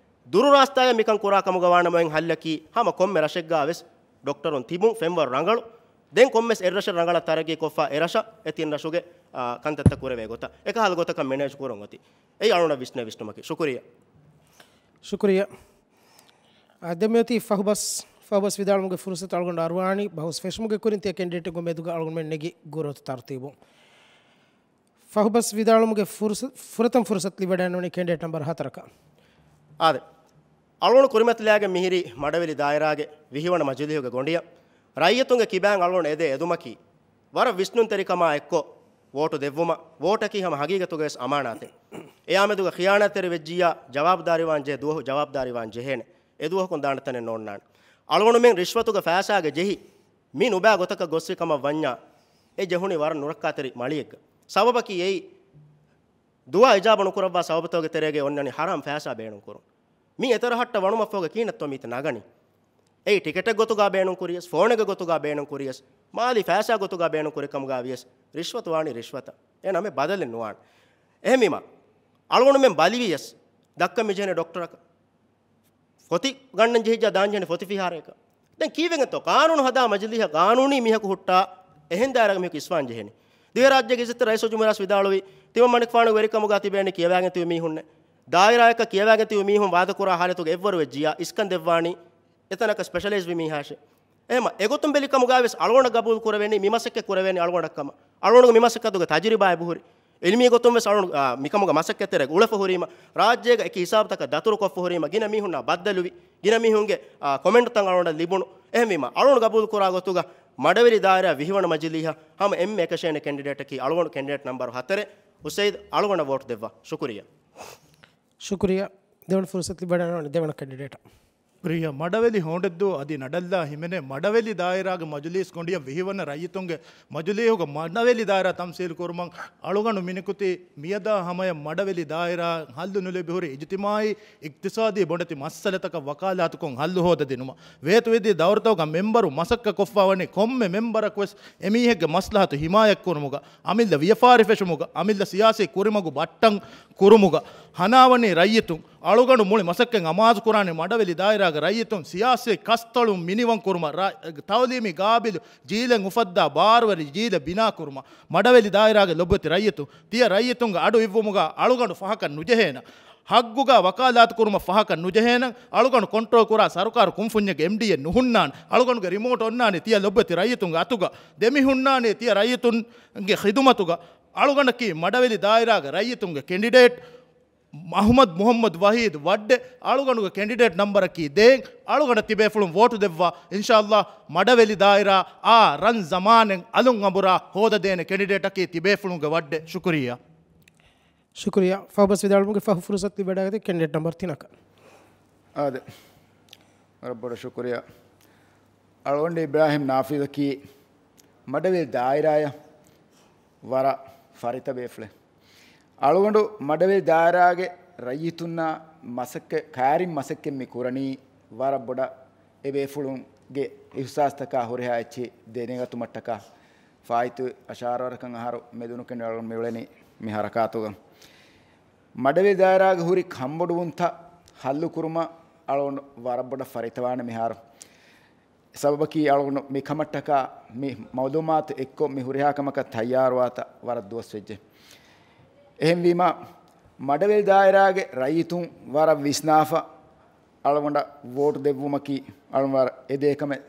ދުރު ރާސްތާއަށް މިކަން ކުރާ ކަމުގަ ވާނަމަ އޮތް ހައްލަކީ، ހަމަ ކޮންމެ ރަށެއްގަ ވެސް ޑޮކްޓަރުން ތިބުން ފެންވަރު ރަނގަޅު. ދެން ކޮންމެސް އެއްރަށެއް ރަނގަޅަށް ތަރައްގީ ކޮށްފަ އެ ރަށަށް އެ ތިން ރަށުގެ، އާ، ކަންތައްތައް ކުރެވޭ ގޮތަށް އެކަހަލަ ގޮތަކަށް މެނޭޖް ކުރަން އޮތީ. އެއީ އަޅުގަނޑަށް ވިސްނޭ ވިސްނުމަކީ. ޝުކުރިއްޔާ. ޝުކުރިއްޔާ. އާ، ދެން މިއޮތީ ފަހުބަސް، ފަހުބަސް ވިދާޅުމުގެ ފުރުސަތު އަޅުގަނޑު އަރުވާނީ. ބަހުސް ފެށުމުގެ ކުރިން ތިޔަ ކެނޑިޑޭޓެއްގެ މެދުގަ އަޅުގަނޑުމެން ނެގި ގުރޫޕް ތަރުތީބު. ފަހުބަސް ވިދާޅުމުގެ ފުރުސަ-، ފުރަތަމަ ފުރުސަތު ލިބިވަޑައިގަންނަވަނީ ކެނޑިޑޭޓް ނަމްބަރު ހަތަރަކަށް. އާދެ. އަޅުގަނޑު ކުރިމަތިލާގެން މިހިރީ މަޑަވެލި ދާއިރާގެ ވިހިވަނަ މަޖިލީހުގެ ގޮނޑިއަށް. ރައްޔިތުންގެ ކިބައިން އަޅުގަނޑު އެދޭ އެދުމަކީ، ވަރަށް ވިސްނުންތެރިކަމާ އެއްކޮށް ވޯޓު ދެއްވުމަށް. ވޯޓަކީ ހަމަ ހަގީގަތުގަވެސް އަމާނާތެއް. އެއާމެދުގަ ޚިޔާނާތްތެރި ވެއްޖިއްޔާ، ޖަވާބުދާރީވާން ޖެހޭ ދުވަހު ޖަވާބުދާރީވާން ޖެހޭނެ. އެ ދުވަހަކުން ދާނެ ތަނެއް ނޯންނާނެ. އަޅުގަނޑުމެން ރިޝްވަތުގެ ފައިސާގަ ޖެހި، މި ނުބައި ގޮތަކަށް ގޮއްސި ކަމަށް ވަންޏާ، އެ ޖެހުނީ ވަރަށް ނުރައްކާތެރި މަޅިއެއްގަ. ސަބަބަކީ އެއީ، ދުޢާ އިޖާބަ ނުކުރައްވާ ސަބަބުތަކުގެ ތެރޭގައި އޮންނަނީ ޙަރާމް ފައިސާ ބޭނުންކުރުން. މި އެތަރަ ހައްޓަ ވަނުމަށްފަހުގަ ކިހިނެއްތޯ މީތި ނަގަނީ؟ އެއީ ޓިކެޓެއް ގޮތުގަ ބޭނުންކުރިޔަސް، ފޯނެއްގެ ގޮތުގަ ބޭނުންކުރިޔަސް، މާލީ ފައިސާ ގޮތުގަ ބޭނުންކުރި ކަމުގަ ވިޔަސް، ރިޝްވަތު ވާނީ ރިޝްވަތަށް. އެ ނަމެއް ބަދަލެއް ނުވާނެ. އެހެންވީމަ، އަޅުގަނޑުމެން ބަލިވިޔަސް، ދައްކަން މިޖެހެނީ ޑޮކްޓަރަކަށް. ފޮތި ގަންނަން ޖެހިއްޖާ ދާން ޖެހެނީ ފޮތި ފިހާރައަކަށް. ދެން ކީއްވެގެންތޯ ޤާނޫނު ހަދާ މަޖިލީހަށް ޤާނޫނީ މީހަކު ހުއްޓާ އެހެން ދާއިރާގަ މީހަކު އިސްވާން ޖެހެނީ؟ ދިވެހިރާއްޖޭގެ އިއްޒަތްތެރި ރައީސުލްޖުމްހޫރިއްޔާ ވިދާޅުވީ، ތިމަން މަނިކުފާނުގެ ވެރިކަމުގަ ތިބޭނީ ކިޔަވައިގެން ތިބި މީހުންނޭ. ދާއިރާއަކަށް ކިޔަވައިގެން ތިބި މީހުން ވާދަކުރާ ޙާލަތުގަ އެއްވަރު ވެއްޖިއްޔާ އިސްކަން ދެއްވާނީ އެތަނަކަށް ސްޕެޝަލައިޒް ވި މީހާށޭ. އެހެންމަ އެގޮތުން ބެލި ކަމުގަ ވެސް އަޅުގަނޑަށް ގަބޫލު ކުރެވޭނީ، މި މަސައްކަތް ކުރެވޭނީ އަޅުގަނޑަށް ކަމަށް. އަޅުގަނޑުގެ މި މަސައްކަތުގެ ތަޖުރިބާ އެބަހުރި. އިލްމީ ގޮތުން ވެސް އަޅުގަނޑު، އާ، މިކަމުގަ މަސައްކަތްތެރޭގަ އުޅެފަ ހުރީމަ، ރާއްޖޭގަ އެކި ހިސާބުތަކަށް ދަތުރު ކޮށްފަ ހުރީމަ، ގިނަ މީހުންނާ ބައްދަލުވި، ގިނަ މީހުންގެ، އާ، ކޮމެންޓްތައް އަޅުގަނޑަށް ލިބުނު. އެހެންވީމަ، އަޅުގަނޑު ގަބޫލު ކުރާ ގޮތުގަ މަޑަވެލި ދާއިރާ ވިހިވަނަ މަޖިލީހަށް ހަމަ އެންމެ އެކަށޭނެ ކެންޑިޑޭޓަކީ އަޅުގަނޑު ކެންޑިޑޭޓް ނަމްބަރު ހަތަރެއް، އުސައިދް. އަޅުގަނޑަށް ވޯޓު ދެއްވާ. ޝުކުރިއްޔާ. ޝުކުރިއްޔާ. ދެވަނަ ފުރުސަތު ލިބިވަޑައިގަންނަވާނެ ދެވަނަ ކެނޑިޑޭޓަށް. ޝުކުރިއްޔާ. މަޑަވެލި ހޯނޑެއްދޫ އަދި ނަޑައްލާ ހިމެނޭ މަޑަވެލި ދާއިރާގެ މަޖުލީސް ގޮނޑިއަށް ވިހިވަނަ ރައްޔިތުންގެ މަޖުލީހުގަ މަޑަވެލި ދާއިރާ ތަމްސީލު ކުރުމަށް އަޅުގަނޑު މިނިކުތީ މިއަދާ ހަމަޔަށް މަޑަވެލި ދާއިރާ ހައްލު ނުލިބި ހުރި އިޖުތިމާއީ އިޤްތިޞާދީ ބޮޑެތި މައްސަލަތަކަށް ވަކާލާތުކޮށް ހައްލު ހޯދަދިނުމަށް. ވޭތުވެދިޔަ ދައުރުތަކުގަ މެންބަރު މަސައްކަތް ކޮށްފަ ވަނީ ކޮންމެ މެންބަރަކުވެސް އެމީހެއްގެ މަސްލަހަތު ހިމާޔަތް ކުރުމުގަ، އަމިއްލަ ވިޔަފާރި ފެށުމުގަ، އަމިއްލަ ސިޔާސީ ކުރިމަގު ބައްޓަން ކުރުމުގަ، ހަނާވަނީ ރައްޔިތުން. އަޅުގަނޑު މުޅި މަސައްކަތް އަމާޒު ކުރާނީ މަޑަވެލި ދާއިރާގެ ރައްޔިތުން ސިޔާސީ ކަސްތޮޅުން މިނިވަން ކުރުމަށް، ރަ-، ތައުލީމީ ގާބިލު ޖީލެއް އުފައްދާ ބާރުވެރި ޖީލެއް ބިނާ ކުރުމަށް. މަޑަވެލި ދާއިރާގެ ލޮބުވެތި ރައްޔިތުން ތިޔަ ރައްޔިތުންގެ އަޑު އިއްވުމުގަ އަޅުގަނޑު ފަހަކަށް ނުޖެހޭނަން. ހައްގުގަ ވަކާލާތު ކުރުމަށް ފަހަކަށް ނުޖެހޭނަން. އަޅުގަނޑު ކޮންޓްރޯލް ކުރާ ސަރުކާރު ކުންފުންޏެއްގެ އެމްޑީއެއް ނުހުންނާނެ. އަޅުގަނޑުގެ ރިމޯޓް އޮންނާނީ ތިޔަ ލޮބުވެތި ރައްޔިތުންގެ އަތުގަ. ދެމި ހުންނާނީ ތިޔަ ރައްޔިތުންގެ ޚިދުމަތުގަ. އަޅުގަނޑަކީ މަޑަވެލި ދާއިރާގެ ރައްޔިތުންގެ ކެނޑިޑޭޓް އަޙްމަދު މުޙައްމަދު ވަޙީދު ވައްޑެ. އަޅުގަނޑުގެ ކެނޑިޑޭޓް ނަންބަރަކީ ދޭއް. އަޅުގަނޑަށް ތިބޭފުޅުން ވޯޓު ދެއްވާ. އިންޝާﷲ މަޑަވެލި ދާއިރާ އާ ރަން ޒަމާނެއް އަލުން އަނބުރާ ހޯދަދޭނެ ކެނޑިޑޭޓަކީ ތިބޭފުޅުންގެ ވައްޑެ. ޝުކުރިއްޔާ. ޝުކުރިއްޔާ. ފަހުބަސް ވިދާޅުވުމުގެ ފަހު ފުރުސަތު ލިބިވަޑައިގަތީ ކެނޑިޑޭޓް ނަންބަރު ތިނަކަށް. އާދެ. ވަރަށް ބޮޑަށް ޝުކުރިއްޔާ. އަޅުގަނޑު އިބްރާހިމް ނާފިޒަކީ މަޑަވެލި ދާއިރާއަށް ވަރަށް ފަރިތަ ބޭފުޅެއް. އަޅުގަނޑު މަޑަވެލި ދާއިރާގެ ރައްޔިތުންނާ މަސައްކަތް، ކައިރިން މަސައްކަތް މި ކުރަނީ ވަރަށް ބޮޑަށް އެ ބޭފުޅުންގެ އިޙްސާސްތަކާ ހުރިހާ އެއްޗެއް ދެނެގަތުމަށްޓަކާ. ފާއިތު އަށާރަ ވަރަކަށް އަހަރު މެދުނުކެނޑި އަޅުގަނޑު މިއުޅެނީ މި ހަރަކާތުގަ. މަޑަވެލި ދާއިރާގެ ހުރި ކަންބޮޑުވުންތައް ހައްލުކުރުމަށް އަޅުގަނޑު ވަރަށް ބޮޑަށް ފަރިތަވާނެ މިހާރު. ސަބަބަކީ އަޅުގަނޑު މި ކަމަށްޓަކާ މި މައުލޫމާތު އެއްކޮށް މި ހުރިހާ ކަމަކަށް ތައްޔާރުވާތަ ވަރަށް ދުވަސް ވެއްޖެ. އެހެންވީމަ، މަޑަވެލި ދާއިރާގެ ރައްޔިތުން ވަރަށް ވިސްނާފަ އަޅުގަނޑަށް ވޯޓު ދެއްވުމަކީ އަޅުގަނޑު ވަރަށް އެދޭ ކަމެއް.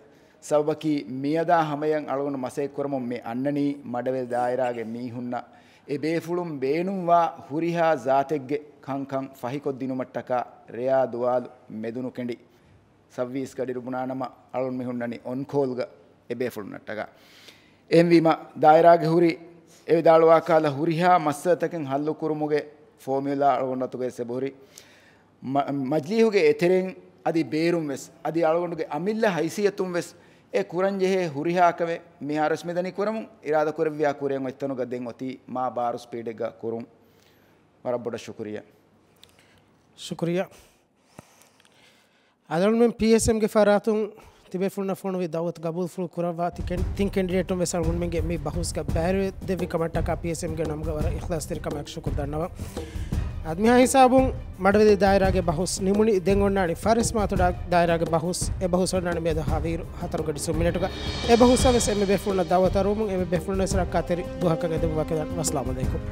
ސަބަބަކީ މިއަދާ ހަމަޔަށް އަޅުގަނޑު މަސައްކަތް ކުރަމުން މި އަންނަނީ މަޑަވެލި ދާއިރާގެ މީހުންނަށް އެ ބޭފުޅުން ބޭނުންވާ ހުރިހާ ޒާތެއްގެ ކަންކަން ފަހިކޮށްދިނުމަށްޓަކާ ރެޔާ ދުވާލު މެދުނުކެނޑި ސައްވީސް ގަޑިއިރު ބުނާނަމަ އަޅުން މި ހުންނަނީ އޮންކޯލްގަ އެ ބޭފުޅުންނަށްޓަކާ. އެހެންވީމަ، ދާއިރާގެ ހުރި އެ ވިދާޅުވާ ކަހަލަ ހުރިހާ މައްސަލަތަކެއް ހައްލު ކުރުމުގެ ފޯމިއުލާ އަޅުގަނޑު އަތުގައި އެބަހުރި. މަ-، މަޖްލީހުގެ އެތެރެއިން އަދި ބޭރުން ވެސް، އަދި އަޅުގަނޑުގެ އަމިއްލަ ހައިސިއްޔަތުން ވެސް އެ ކުރަންޖެހޭ ހުރިހާ ކަމެއް މިހާރުވެސް މިދަނީ ކުރަމުން އިރާދަ ކުރެއްވިޔާ ކުރިއަށް އޮތްތަނުގަ ދެން އޮތީ މާ ބާރު ސްޕީޑެއްގަ ކުރުން. ވަރަށް ބޮޑަށް ޝުކުރިއްޔާ. ޝުކުރިއްޔާ. އަޅުގަނޑުމެން ޕީއެސްއެމްގެ ފަރާތުން ތިބޭފުޅުންނަށް ފޮނުވި ދައުވަތު ގަބޫލުފުޅު ކުރައްވާ ތި ކެން-، ތިން ކެންޑިޑޭޓުން ވެސް އަޅުގަނޑުމެންގެ މި ބަހުސްގަ ބައިވެރިވެ ދެއްވި ކަމަށްޓަކާ ޕީއެސްއެމްގެ ނަމުގަ ވަރަށް އިޚްލާޞްތެރިކަމާއެކު ޝުކުރު ދަންނަވަން. އަދި މިހާ ހިސާބުން މަޑަވެލި ދާއިރާގެ ބަހުސް ނިމުނީ. ދެން އޮންނާނީ ފާރިސް މާތޮޑާ ދާއިރާގެ ބަހުސް. އެ ބަހުސް އޮންނާނީ މިއަދު ހަވީރު ހަތަރު ގަޑި ސުން މިނެޓުގަ. އެ ބަހުސްއަށް ވެސް އެންމެ ބޭފުޅުންނަށް ދައުވަތު އަރުވަމުން އެންމެ ބޭފުޅުންނަށް ވެސް ރައްކާތެރި ދުވަހަކަށް އެދެމުން ވަކިވެލަން. ވައްސަލާމް އަލައިކުމް.